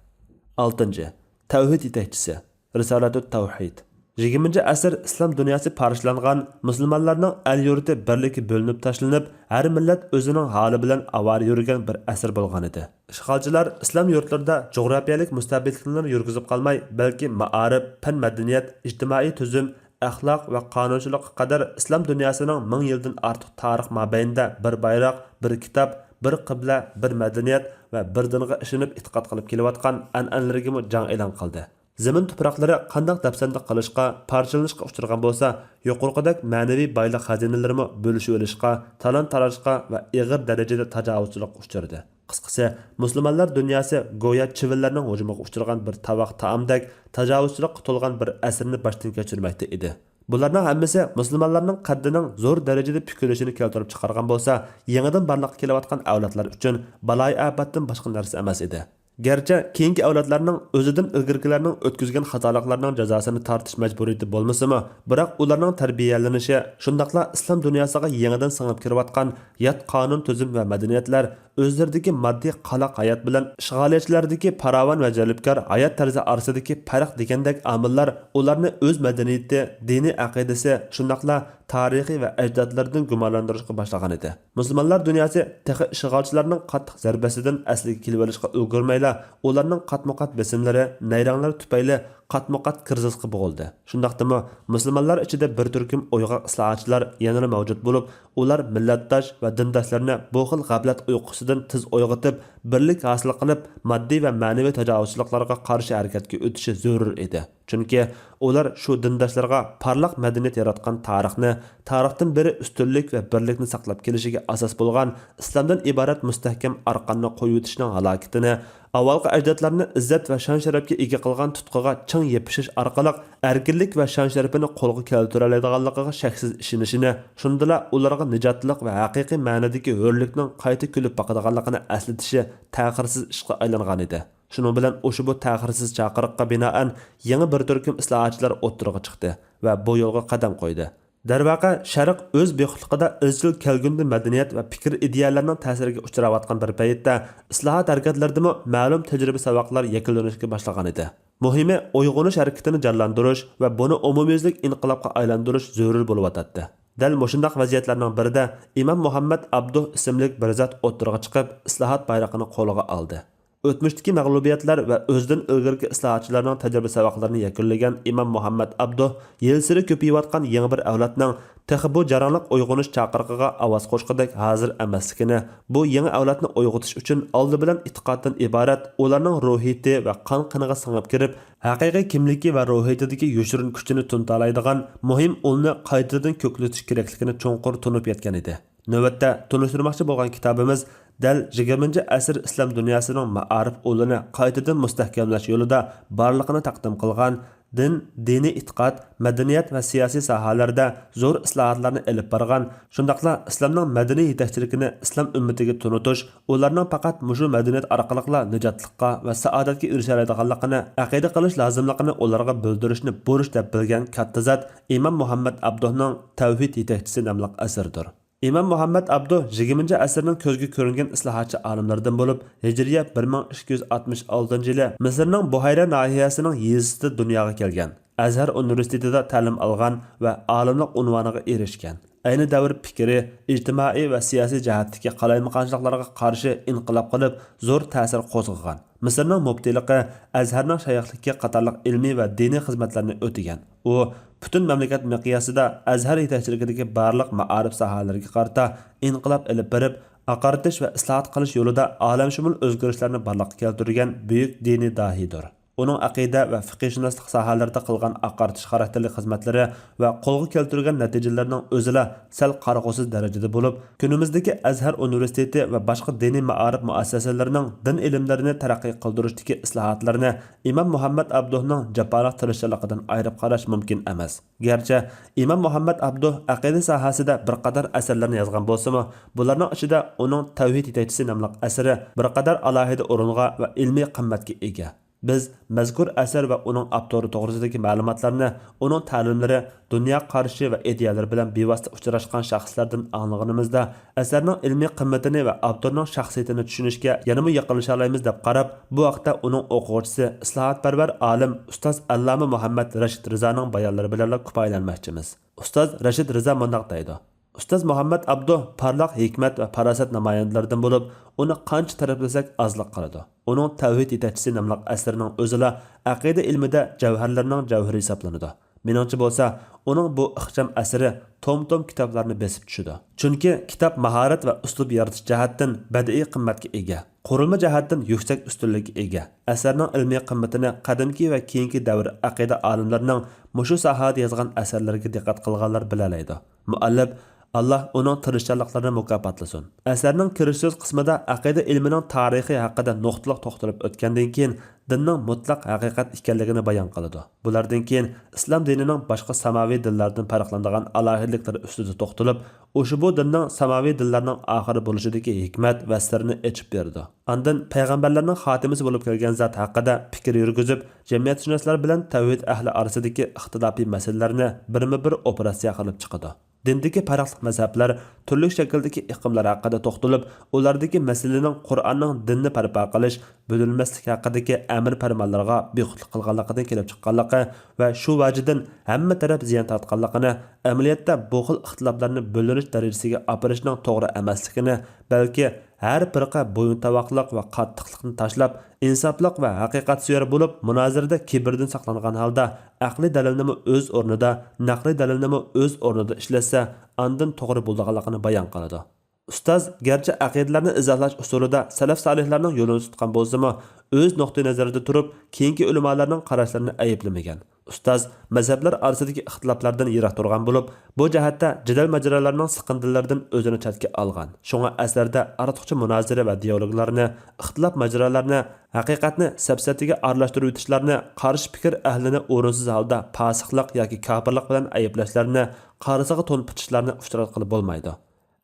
ئالتىنچى، تەۋھىد يېتەكچىسى، رىسالەتۇت تەۋھىد. يىگىرمىنچى ئەسىر ئىسلام دۇنياسى پارچىلانغان، مۇسۇلمانلارنىڭ ئەل يۇرتى بىرلىكى بۆلۈنۈپ تاشلىنىپ، ھەر مىللەت ئۆزىنىڭ ھالى بىلەن ئاۋارە يۈرگەن بىر ئەسىر بولغانىدى. ئىشغالچىلار ئىسلام يۇرتلىرىدا جۇغراپىيەلىك مۇستەبىتلىكنىلا يۈرگۈزۈپ قالماي، بەلكى مائارىپ، پەن-مەدەنىيەت، ئىجتىمائىي تۈزۈم، ئەخلاق ۋە قانۇنچىلىققا قەدەر ئىسلام دۇنياسىنىڭ مىڭ يىلدىن ئارتۇق تارىخ مابەينىدە بىر بايراق، بىر كىتاب، بىر قىبلە، بىر مەدەنىيەت ۋە بىر دىنغا ئىشىنىپ ئېتىقاد قىلىپ كېلىۋاتقان ئەنئەنىلىرىگىمۇ جەڭ ئېلان قىلدى. زېمىن تۇپراقلىرى قانداق دەپسەندە قىلىشقا، پارچىلىنىشقا ئۇچرىغان بولسا، يۇقىرىقىدەك مەنىۋى بايلىق خەزىنىلىرىمۇ بۆلۈشۈۋېلىشقا، تالان-تاراجقا ۋە ئېغىر دەرىجىدە تاجاۋۇزچىلىققا ئۇچرىدى. قىسقىسى، مۇسۇلمانلار دۇنياسى گويا چىۋىنلەرنىڭ ھۇجۇمىغا ئۇچرىغان بىر تاۋاق تائامدەك تاجاۋۇزچىلىققا تولغان بىر ئەسىرنى باشتىن كەچۈرمەكتە ئىدى. بۇلارنىڭ ھەممىسى مۇسۇلمانلارنىڭ قەددىنىڭ زور دەرىجىدە پۈكۈلۈشىنى كەلتۈرۈپ چىقارغان بولسا، يېڭىدىن بارلىققا كېلىۋاتقان ئەۋلادلار ئۈچۈن بالايىئاپەتتىن باشقا نەرسە ئەمەس ئىدى. گەرچە كېيىنكى ئەۋلادلارنىڭ ئۆزىدىن ئىلگىرىكىلەرنىڭ ئۆتكۈزگەن خاتالىقلارنىڭ جازاسىنى تارتىش مەجبۇرىيىتى بولمىسىمۇ، بىراق ئۇلارنىڭ تەربىيەلىنىشى، شۇنداقلا ئىسلام دۇنياسىغا يېڭىدىن سىڭىپ كىرىۋاتقان يات قانۇن، تۈزۈم ۋە مەدەنىيەتلەر ئۆزلىرىدىكى ماددىي قالاق ھايات بىلەن ئىشغالىيەتچىلەردىكى پاراۋان ۋە جەلپكار ھايات تەرزى ئارىسىدىكى پەرق دېگەندەك ئامىللار ئۇلارنى ئۆز مەدەنىيىتى، دىنىي ئەقىدىسى، شۇنداقلا تارىخى ۋە ئەجدادلىرىدىن گۇمانلاندۇرۇشقا باشلىغانىدى. مۇسۇلمانلار دۇنياسى تېخى ئىشغالچىلارنىڭ قاتتىق زەربىسىدىن ئەسلىگە كېلىۋېلىشقا ئۈلگۈرمەيلا، ئۇلارنىڭ قاتمۇقات بېسىملىرى، نەيرەڭلىرى تۈپەيلى قاتمۇقات كىرىزىسقا بوغۇلدى. شۇنداقتىمۇ، مۇسۇلمانلار ئىچىدە بىر تۈركۈم ئويغاق ئىسلاھاتچىلار يەنىلا مەۋجۇت بولۇپ، ئۇلار مىللەتداش ۋە دىنداشلىرىنى بۇ خىل غەپلەت ئۇيقۇسىدىن تېز ئويغىتىپ، بىرلىك ھاسىل قىلىپ، ماددىي ۋە مەنىۋى تاجاۋۇزچىلىقلارغا قارشى ھەرىكەتكە ئۆتۈشى زۆرۈر ئىدى. چۈنكى ئۇلار شۇ دىنداشلارغا پارلاق مەدەنىيەت ياراتقان تارىخنى، تارىختىن بېرى ئۈستۈنلۈك ۋە بىرلىكنى ساقلاپ كېلىشىگە ئاساس بولغان ئىسلامدىن ئىبارەت مۇستەھكەم ئارقاننى قويۇۋېتىشنىڭ ھالاكىتىنى، ئاۋۋالقى ئەجدادلارنى ئىززەت ۋە شان-شەرەپكە ئىگە قىلغان تۇتقىغا چىڭ يېپىشىش ئارقىلىق ئەركىنلىك ۋە شان-شەرىپىنى قولغا كەلتۈرەلەيدىغانلىقىغا شەكسىز ئىشىنىشىنى، شۇندىلا ئۇلارغا نىجاتلىق ۋە ھەقىقىي مەنىدىكى ھۆرلۈكنىڭ قايتا كۈلۈپ باقىدىغانلىقىنى ئەسلىتىشى تەخىرسىز ئىشقا ئايلانغانىدى. شۇنىڭ بىلەن ئۇشبۇ تەخىرسىز چاقىرىققا بىنائەن يېڭى بىر تۈركۈم ئىسلاھاتچىلار ئوتتۇرىغا چىقتى ۋە بۇ يولغا قەدەم قويدى. دەرۋەقە، شەرق ئۆز بىخۇدلۇقىدا ئىزچىل كەلكۈندە مەدەنىيەت ۋە پىكىر ئىدىيەلەرنىڭ تەسىرىگە ئۇچراۋاتقان بىر پەيتتە، ئىسلاھات ھەرىكەتلىرىدىمۇ مەلۇم تەجرىبە ساۋاقلار يەكۈنلىنىشكە باشلىغانىدى. مۇھىمى، ئويغىنىش ھەرىكىتىنى جانلاندۇرۇش ۋە بۇنى ئومۇميۈزلۈك ئىنقىلابقا ئايلاندۇرۇش زۆرۈر بولۇۋاتاتتى. دەل مۇشۇنداق ۋەزىيەتلەرنىڭ بىرىدە ئىمام مۇھەممەد ئابدۇھ ئىسىملىك بىر زات ئوتتۇرىغا چىقىپ، ئىسلاھات بايرىقىنى قولىغا ئالدى. ئۆتمۈشتىكى مەغلۇبىيەتلەر ۋە ئۆزىدىن ئىلگىرىكى ئىسلاھاتچىلارنىڭ تەجرىبە ساۋاقلىرىنى يەكۈنلىگەن ئىمام مۇھەممەد ئابدۇھ يىلسېرى كۆپىيىۋاتقان يېڭى بىر ئەۋلادنىڭ تېخى بۇ جاراڭلىق ئويغىنىش چاقىرىقىغا ئاۋاز قوشقۇدەك ھازىر ئەمەسلىكىنى، بۇ يېڭى ئەۋلادنى ئويغىتىش ئۈچۈن ئالدى بىلەن ئېتىقادتىن ئىبارەت ئۇلارنىڭ روھىيىتى ۋە قان قېنىغا سىڭىپ كىرىپ، ھەقىقىي كىملىكى ۋە روھىيىتىدىكى يوشۇرۇن كۈچىنى تونۇتالايدىغان مۇھىم ئۇلنى قايتىدىن كۆكلىتىش كېرەكلىكىنى چوڭقۇر تونۇپ يەتكەن ئىدى. نۆۋەتتە تونۇشتۇرماقچى بولغان كىتابىمىز دەل يىگىرمىنچى ئەسىر ئىسلام دۇنياسىنىڭ مائارىپ ئۇلىنى قايتىدىن مۇستەھكەملەش يولىدا بارلىقىنى تەقدىم قىلغان، دىن، دىنىي ئېتىقاد، مەدەنىيەت ۋە سىياسىي ساھەلەردە زور ئىسلاھاتلارنى ئېلىپ بارغان، شۇنداقلا ئىسلامنىڭ مەدەنىي يېتەكچىلىكىنى ئىسلام ئۈممىتىگە تونۇتۇش، ئۇلارنىڭ پەقەت مۇشۇ مەدەنىيەت ئارقىلىقلا نىجاتلىققا ۋە سائادەتكە ئېرىشەلەيدىغانلىقىنى ئەقىدە قىلىش لازىملىقىنى ئۇلارغا بىلدۈرۈشنى بۇرچ دەپ بىلگەن كاتتا زات ئىمام مۇھەممەد ئابدۇھنىڭ تەۋھىد يېتەكچىسى ناملىق ئەسىرىدۇر. ئىمام مۇھەممەد ئابدۇھ يىگىرمىنچى ئەسىرنىڭ كۆزگە كۆرۈنگەن ئىسلاھاتچى ئالىملىرىدىن بولۇپ، ھىجرىيە بىر مىڭ ئىككى يۈز ئاتمىش ئالتىنچى يىلى مىسىرنىڭ بۇھەيرە ناھىيەسىنىڭ يېزىسىدا دۇنياغا كەلگەن. ئەزھەر ئۇنىۋېرسىتېتىدا تەلىم ئالغان ۋە ئالىملىق ئۇنۋانىغا ئېرىشكەن. ئەينى دەۋر پىكرىي، ئىجتىمائىي ۋە سىياسىي جەھەتتىكى قالايمىقانچىلىقلارغا قارشى ئىنقىلاب قىلىپ، زور تەسىر قوزغىغان. مىسىرنىڭ مۇپتىلىقى، ئەزھەرنىڭ شايىخلىكى قاتارلىق ئىلمىي ۋە دىنىي خىزمەتلەرنى ئۆتىگەن. ئۇ پۈتۈن مەملىكەت مىقياسىدا ئەزھەر يېتەكچىلىكىدىكى بارلىق مائارىپ ساھەلىرىگە قارىتا ئىنقىلاب ئېلىپ بېرىپ، ئاقارتىش ۋە ئىسلاھات قىلىش يولىدا ئالەمشۇمۇل ئۆزگىرىشلەرنى بارلىققا كەلتۈرگەن بۈيۈك دىنىي داھىيدۇر. ئۇنىڭ ئەقىدە ۋە فىقىھشۇناسلىق ساھەلىرىدە قىلغان ئاقارتىش خاراكتېرلىك خىزمەتلىرى ۋە قولغا كەلتۈرگەن نەتىجىلىرىنىڭ ئۆزىلا سەل قارىغۇسىز دەرىجىدە بولۇپ، كۈنىمىزدىكى ئەزھەر ئۇنىۋېرسىتېتى ۋە باشقا دىنىي مائارىپ مۇئەسسەسىلىرىنىڭ دىن ئىلىملىرىنى تەرەققىي قىلدۇرۇشتىكى ئىسلاھاتلىرىنى ئىمام مۇھەممەد ئابدۇھنىڭ جاپالىق تىرىشچانلىقىدىن ئايرىپ قاراش مۇمكىن ئەمەس. گەرچە ئىمام مۇھەممەد ئابدۇھ ئەقىدە ساھەسىدە بىر قاتار ئەسەرلەرنى يازغان بولسىمۇ، بۇلارنىڭ ئىچىدە ئۇنىڭ تەۋھىد يېتەكچىسى ناملىق ئەسىرى بىر قاتار ئالاھىدە ئورۇنغا ۋە ئىلمىي قىممەتكە ئىگە. بىز مەزكۇر ئەسەر ۋە ئۇنىڭ ئاپتورى توغرىسىدىكى مەلۇماتلارنى، ئۇنىڭ تەلىملىرى، دۇنيا قارىشى ۋە ئىدىيەلىرى بىلەن بىۋاسىتە ئۇچراشقان شەخسلەردىن ئاڭلىغىنىمىزدا، ئەسەرنىڭ ئىلمىي قىممىتىنى ۋە ئاپتورنىڭ شەخسىيىتىنى چۈشىنىشكە يەنىمۇ يېقىنلىشالايمىز دەپ قاراپ، بۇ ھەقتە ئۇنىڭ ئوقۇغۇچىسى، ئىسلاھاتپەرۋەر ئالىم ئۇستاز ئاللامە مۇھەممەد رەشىت رىزانىڭ بايانلىرى بىلەنلا كۇپايىلەنمەكچىمىز. ئۇستاز رەشىت رىزا مۇنداق دەيدۇ. ئۇستاز مۇھەممەد ئابدۇ پارلاق ھېكمەت ۋە پاراسەت نامايەندىلىرىدىن بولۇپ، ئۇنى قانچە تەرىپلىسەك ئازلىق قىلىدۇ. ئۇنىڭ تەۋھىد يېتەكچىسى ناملىق ئەسىرىنىڭ ئۆزىلا ئەقىدە ئىلمىدا جەۋھەرلەرنىڭ جەۋھىرى ھېسابلىنىدۇ. مېنىڭچە بولسا، ئۇنىڭ بۇ ئىخچام ئەسىرى توم-توم كىتابلارنى بېسىپ چۈشىدۇ. چۈنكى كىتاب ماھارەت ۋە ئۇسلۇب يارىتىش جەھەتتىن بەدىئىي قىممەتكە ئىگە، قۇرۇلما جەھەتتىن يۈكسەك ئۈستۈنلۈككە ئىگە. ئەسەرنىڭ ئىلمىي قىممىتىنى قەدىمكى ۋە كېيىنكى دەۋر ئەقىدە ئالىملىرىنىڭ مۇشۇ ساھەدە يازغان ئەسەرلىرىگە دىققەت قىلغانلار بىلەلەيدۇ. مۇئەللىپ ئاللا ئۇنىڭ تىرىشچانلىقلىرىنى مۇكاپاتلىسۇن. ئەسەرنىڭ كىرىش سۆز قىسمىدا ئەقىدە ئىلمىنىڭ تارىخى ھەققىدە نۇقتىلىق توختىلىپ ئۆتكەندىن كېيىن، دىننىڭ مۇتلەق ھەقىقەت ئىكەنلىكىنى بايان قىلىدۇ. بۇلاردىن كېيىن ئىسلام دىنىنىڭ باشقا ساماۋى دىنلاردىن پەرقلىنىدىغان ئالاھىدىلىكلىرى ئۈستىدە توختىلىپ، ئۇشبۇ دىننىڭ ساماۋى دىنلارنىڭ ئاخىرى بولۇشىدىكى ھېكمەت ۋە سىرىنى ئېچىپ بېرىدۇ. ئاندىن پەيغەمبەرلەرنىڭ خاتىمىسى بولۇپ كەلگەن زات ھەققىدە پىكىر يۈرگۈزۈپ، جەمئىيەتشۇناسلار بىلەن تەۋھىد ئەھلى ئارىسىدىكى ئىختىلاپىي مەسىلىلەرنى بىرمۇ بىر ئوپېراتسىيە قىلىپ چىقىدۇ. دىندىكى پەرقلىق مەزھەپلەر تۈرلۈك شەكىلدىكى ئېقىملار ھەققىدە توختىلىپ، ئۇلاردىكى مەسىلىنىڭ قۇرئاننىڭ دىننى پەرپا قىلىش، بۆلۈنمەسلىك ھەققىدىكى ئەمىر پەرمانلىرىغا بىخۇدلۇق قىلغانلىقىدىن كېلىپ چىققانلىقى ۋە شۇ ۋەجىدىن ھەممە تەرەپ زىيان تارتقانلىقىنى، ئەمەلىيەتتە بۇ خىل ئىختىلاپلارنى بۆلۈنۈش دەرىجىسىگە ئاپىرىشنىڭ توغرا ئەمەسلىكىنى، بەلكى ھەر پىرقە بويۇنتاۋاقلىق ۋە قاتتىقلىقنى تاشلاپ، ئىنساپلىق ۋە ھەقىقەتسۆيەر بولۇپ، مۇنازىرىدە كىبىردىن ساقلانغان ھالدا، ئەقلىي دەلىلنىمۇ ئۆز ئورنىدا، نەقلىي دەلىلنىمۇ ئۆز ئورنىدا ئىشلەتسە، ئاندىن توغرا بولىدىغانلىقىنى بايان قىلىدۇ. ئۇستاز گەرچە ئەقىدىلەرنى ئىزاھلاش ئۇسۇلىدا سەلەف سالىھلارنىڭ يولىنى تۇتقان بولسىمۇ، ئۆز نۇقتىئى نەزىرىدە تۇرۇپ، كېيىنكى ئۆلىمالارنىڭ قاراشلىرىنى ئەيىبلىمىگەن. ئۇستاز مەزھەپلەر ئارىسىدىكى ئىختىلاپلاردىن يىراق تۇرغان بولۇپ، بۇ جەھەتتە جېدەل ماجىرالارنىڭ سىقىندىلىرىدىن ئۆزىنى چەتكە ئالغان. شۇڭا ئەسەردە ئارتۇقچە مۇنازىرە ۋە دىئالوگلارنى، ئىختىلاپ ماجىرالارنى، ھەقىقەتنى سەپسەتىگە ئارىلاشتۇرۇۋېتىشلارنى، قارشى پىكىر ئەھلىنى ئورۇنسىز ھالدا پاسىقلىق ياكى كاپىرلىق بىلەن ئەيىبلەشلەرنى، قارىسىغا تون پۇتۇشلارنى ئۇچراتقىلى بولمايدۇ.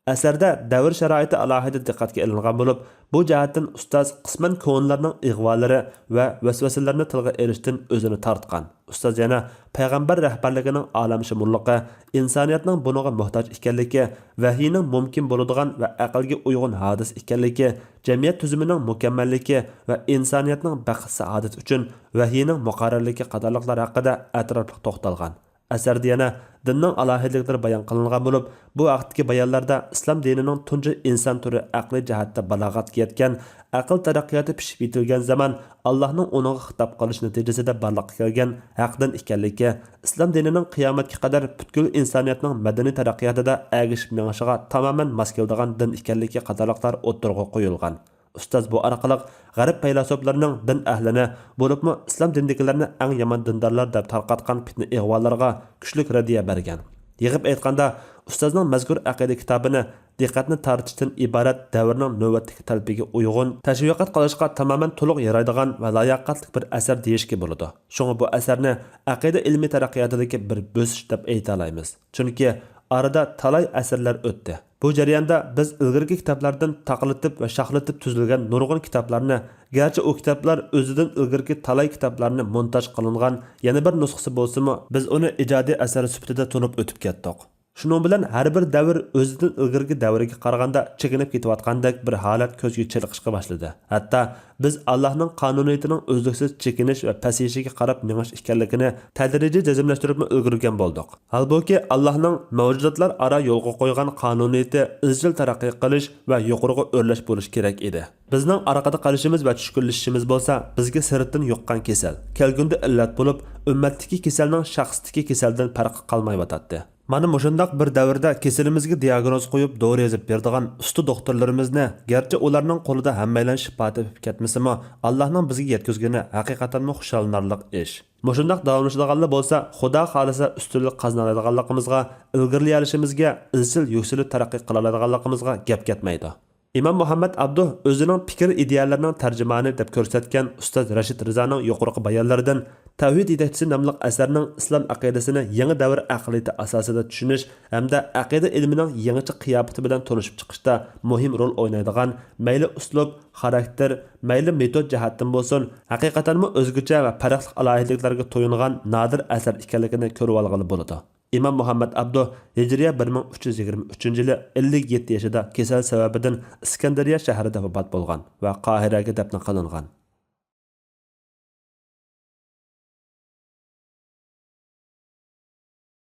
ئەسەردە دەۋر شارائىتى ئالاھىدە دىققەتكە ئېلىنغان بولۇپ، بۇ جەھەتتىن ئۇستاز قىسمەن كونىلارنىڭ ئىغۋالىرى ۋە ۋەسۋەسىلىرىنى تىلغا ئېلىشتىن ئۆزىنى تارتقان. ئۇستاز يەنە پەيغەمبەر رەھبەرلىكىنىڭ ئالەمشۇمۇللۇقى، ئىنسانىيەتنىڭ بۇنىڭغا موھتاج ئىكەنلىكى، ۋەھىينىڭ مۇمكىن بولىدىغان ۋە ئەقىلگە ئۇيغۇن ھادىسە ئىكەنلىكى، جەمئىيەت تۈزۈمىنىڭ مۇكەممەللىكى ۋە ئىنسانىيەتنىڭ بەخت-سائادىتى ئۈچۈن ۋەھىينىڭ مۇقەررەرلىكى قاتارلىقلار ھەققىدە ئەتراپلىق توختالغان. ئەسەردە يەنە دىننىڭ ئالاھىدىلىكلىرى بايان قىلىنغان بولۇپ، بۇ ھەقتىكى بايانلاردا ئىسلام دىنىنىڭ تۇنجى ئىنسان تۈرى ئەقلىي جەھەتتە بالاغەتكە يەتكەن، ئەقىل تەرەققىياتى پىشىپ يېتىلگەن زامان ئاللاھنىڭ ئۇنىڭغا خىتاب قىلىشى نەتىجىسىدە بارلىققا كەلگەن ھەق دىن ئىكەنلىكى، ئىسلام دىنىنىڭ قىيامەتكە قەدەر پۈتكۈل ئىنسانىيەتنىڭ مەدەنىي تەرەققىياتىدا ئەگىشىپ مېڭىشىغا تامامەن ماس كېلىدىغان دىن ئىكەنلىكى قاتارلىقلار ئوتتۇرىغا قويۇلغان. ئۇستاز بۇ ئارقىلىق غەرب پەيلاسوپلىرىنىڭ دىن ئەھلىنى، بولۇپمۇ ئىسلام دىنىدىكىلەرنى ئەڭ يامان دىندارلار دەپ تارقاتقان پىتنە ئىغۋالىرىغا كۈچلۈك رەددىيە بەرگەن. يىغىپ ئېيتقاندا، ئۇستازنىڭ مەزكۇر ئەقىدە كىتابىنى دىققەتنى تارتىشتىن ئىبارەت دەۋرنىڭ نۆۋەتتىكى تەلىپىگە ئۇيغۇن، تەشۋىقات قىلىشقا تامامەن تولۇق يارايدىغان ۋە لاياقەتلىك بىر ئەسەر دېيىشكە بولىدۇ. شۇڭا بۇ ئەسەرنى ئەقىدە ئىلمىي تەرەققىياتىدىكى بىر بۆسۈش دەپ ئېيتالايمىز. چۈنكى ئارىدا تالاي ئەسىرلەر ئۆتتى. بۇ جەرياندا بىز ئىلگىرىكى كىتابلاردىن تاقىلىتىپ ۋە شاخلىتىپ تۈزۈلگەن نۇرغۇن كىتابلارنى، گەرچە ئۇ كىتابلار ئۆزىدىن ئىلگىرىكى تالاي كىتابلارنى مونتاژ قىلىنغان يەنە بىر نۇسخىسى بولسىمۇ، بىز ئۇنى ئىجادىي ئەسەر سۈپىتىدە تونۇپ ئۆتۈپ كەتتۇق. شۇنىڭ بىلەن ھەر بىر دەۋر ئۆزىدىن ئىلگىرىكى دەۋرگە قارىغاندا چېكىنىپ كېتىۋاتقاندەك بىر ھالەت كۆزگە چېلىقىشقا باشلىدى. ھەتتا بىز ئاللاھنىڭ قانۇنىيىتىنىڭ ئۈزلۈكسىز چېكىنىش ۋە پەسىيىشىگە قاراپ مېڭىش ئىكەنلىكىنى تەدرىجىي جەزملەشتۈرۈپمۇ ئۈلگۈرگەن بولدۇق. ھالبۇكى، ئاللاھنىڭ مەۋجۇداتلار ئارا يولغا قويغان قانۇنىيىتى ئىزچىل تەرەققىي قىلىش ۋە يۇقىرىغا ئۆرلەش بولۇشى كېرەك ئىدى. بىزنىڭ ئارقىدا قېلىشىمىز ۋە چۈشكۈنلىشىشىمىز بولسا بىزگە سىرتتىن يۇققان كېسەل، كەلگۈندە ئىللەت بولۇپ، ئۈممەتتىكى كېسەلنىڭ شەخستىكى كېسەلدىن پەرقى قالمايۋاتاتتى. مانا مۇشۇنداق بىر دەۋردە كېسىلىمىزگە دىياگنوز قويۇپ، دورا يېزىپ بېرىدىغان ئۇستا دوختۇرلىرىمىزنى، گەرچە ئۇلارنىڭ قولىدا ھەممەيلەن شىپا تېپىپ كەتمىسىمۇ، ئاللاھنىڭ بىزگە يەتكۈزگىنى ھەقىقەتەنمۇ خۇشاللىنارلىق ئىش. مۇشۇنداق داۋاملىشىدىغانلا بولسا، خۇدا خالىسا ئۈستۈنلۈك قازىنالايدىغانلىقىمىزغا، ئىلگىرىلىيەلىشىمىزگە، ئىزچىل يۈكسىلىپ تەرەققىي قىلالايدىغانلىقىمىزغا گەپ كەتمەيدۇ. ئىمام مۇھەممەد ئابدۇ ئۆزىنىڭ پىكىر ئىدىيەلىرىنىڭ تەرجىمانى دەپ كۆرسەتكەن ئۇستاز رەشىد رىزانىڭ يۇقىرىقى بايانلىرىدىن تەۋھىد يېتەكچىسى ناملىق ئەسەرنىڭ ئىسلام ئەقىدىسىنى يېڭى دەۋر ئەقلىيىتى ئاساسىدا چۈشىنىش ھەمدە ئەقىدە ئىلمىنىڭ يېڭىچە قىياپىتى بىلەن تونۇشۇپ چىقىشتا مۇھىم رول ئوينايدىغان، مەيلى ئۇسلۇب، خاراكتېر، مەيلى مېتود جەھەتتىن بولسۇن، ھەقىقەتەنمۇ ئۆزگىچە ۋە پەرقلىق ئالاھىدىلىكلەرگە تويۇنغان نادىر ئەسەر ئىكەنلىكىنى كۆرۈۋالغىلى بولىدۇ. ئىمام مۇھەممەد ئابدۇ ھىجرىيە بىر مىڭ ئۈچ يۈز يىگىرمە ئۈچىنچى يىلى ئەللىك يەتتە ياشىدا كېسەل سەۋەبىدىن ئىسكەندەرىيە شەھىرىدە ۋاپات بولغان ۋە قاھىرەگە دەپنە قىلىنغان.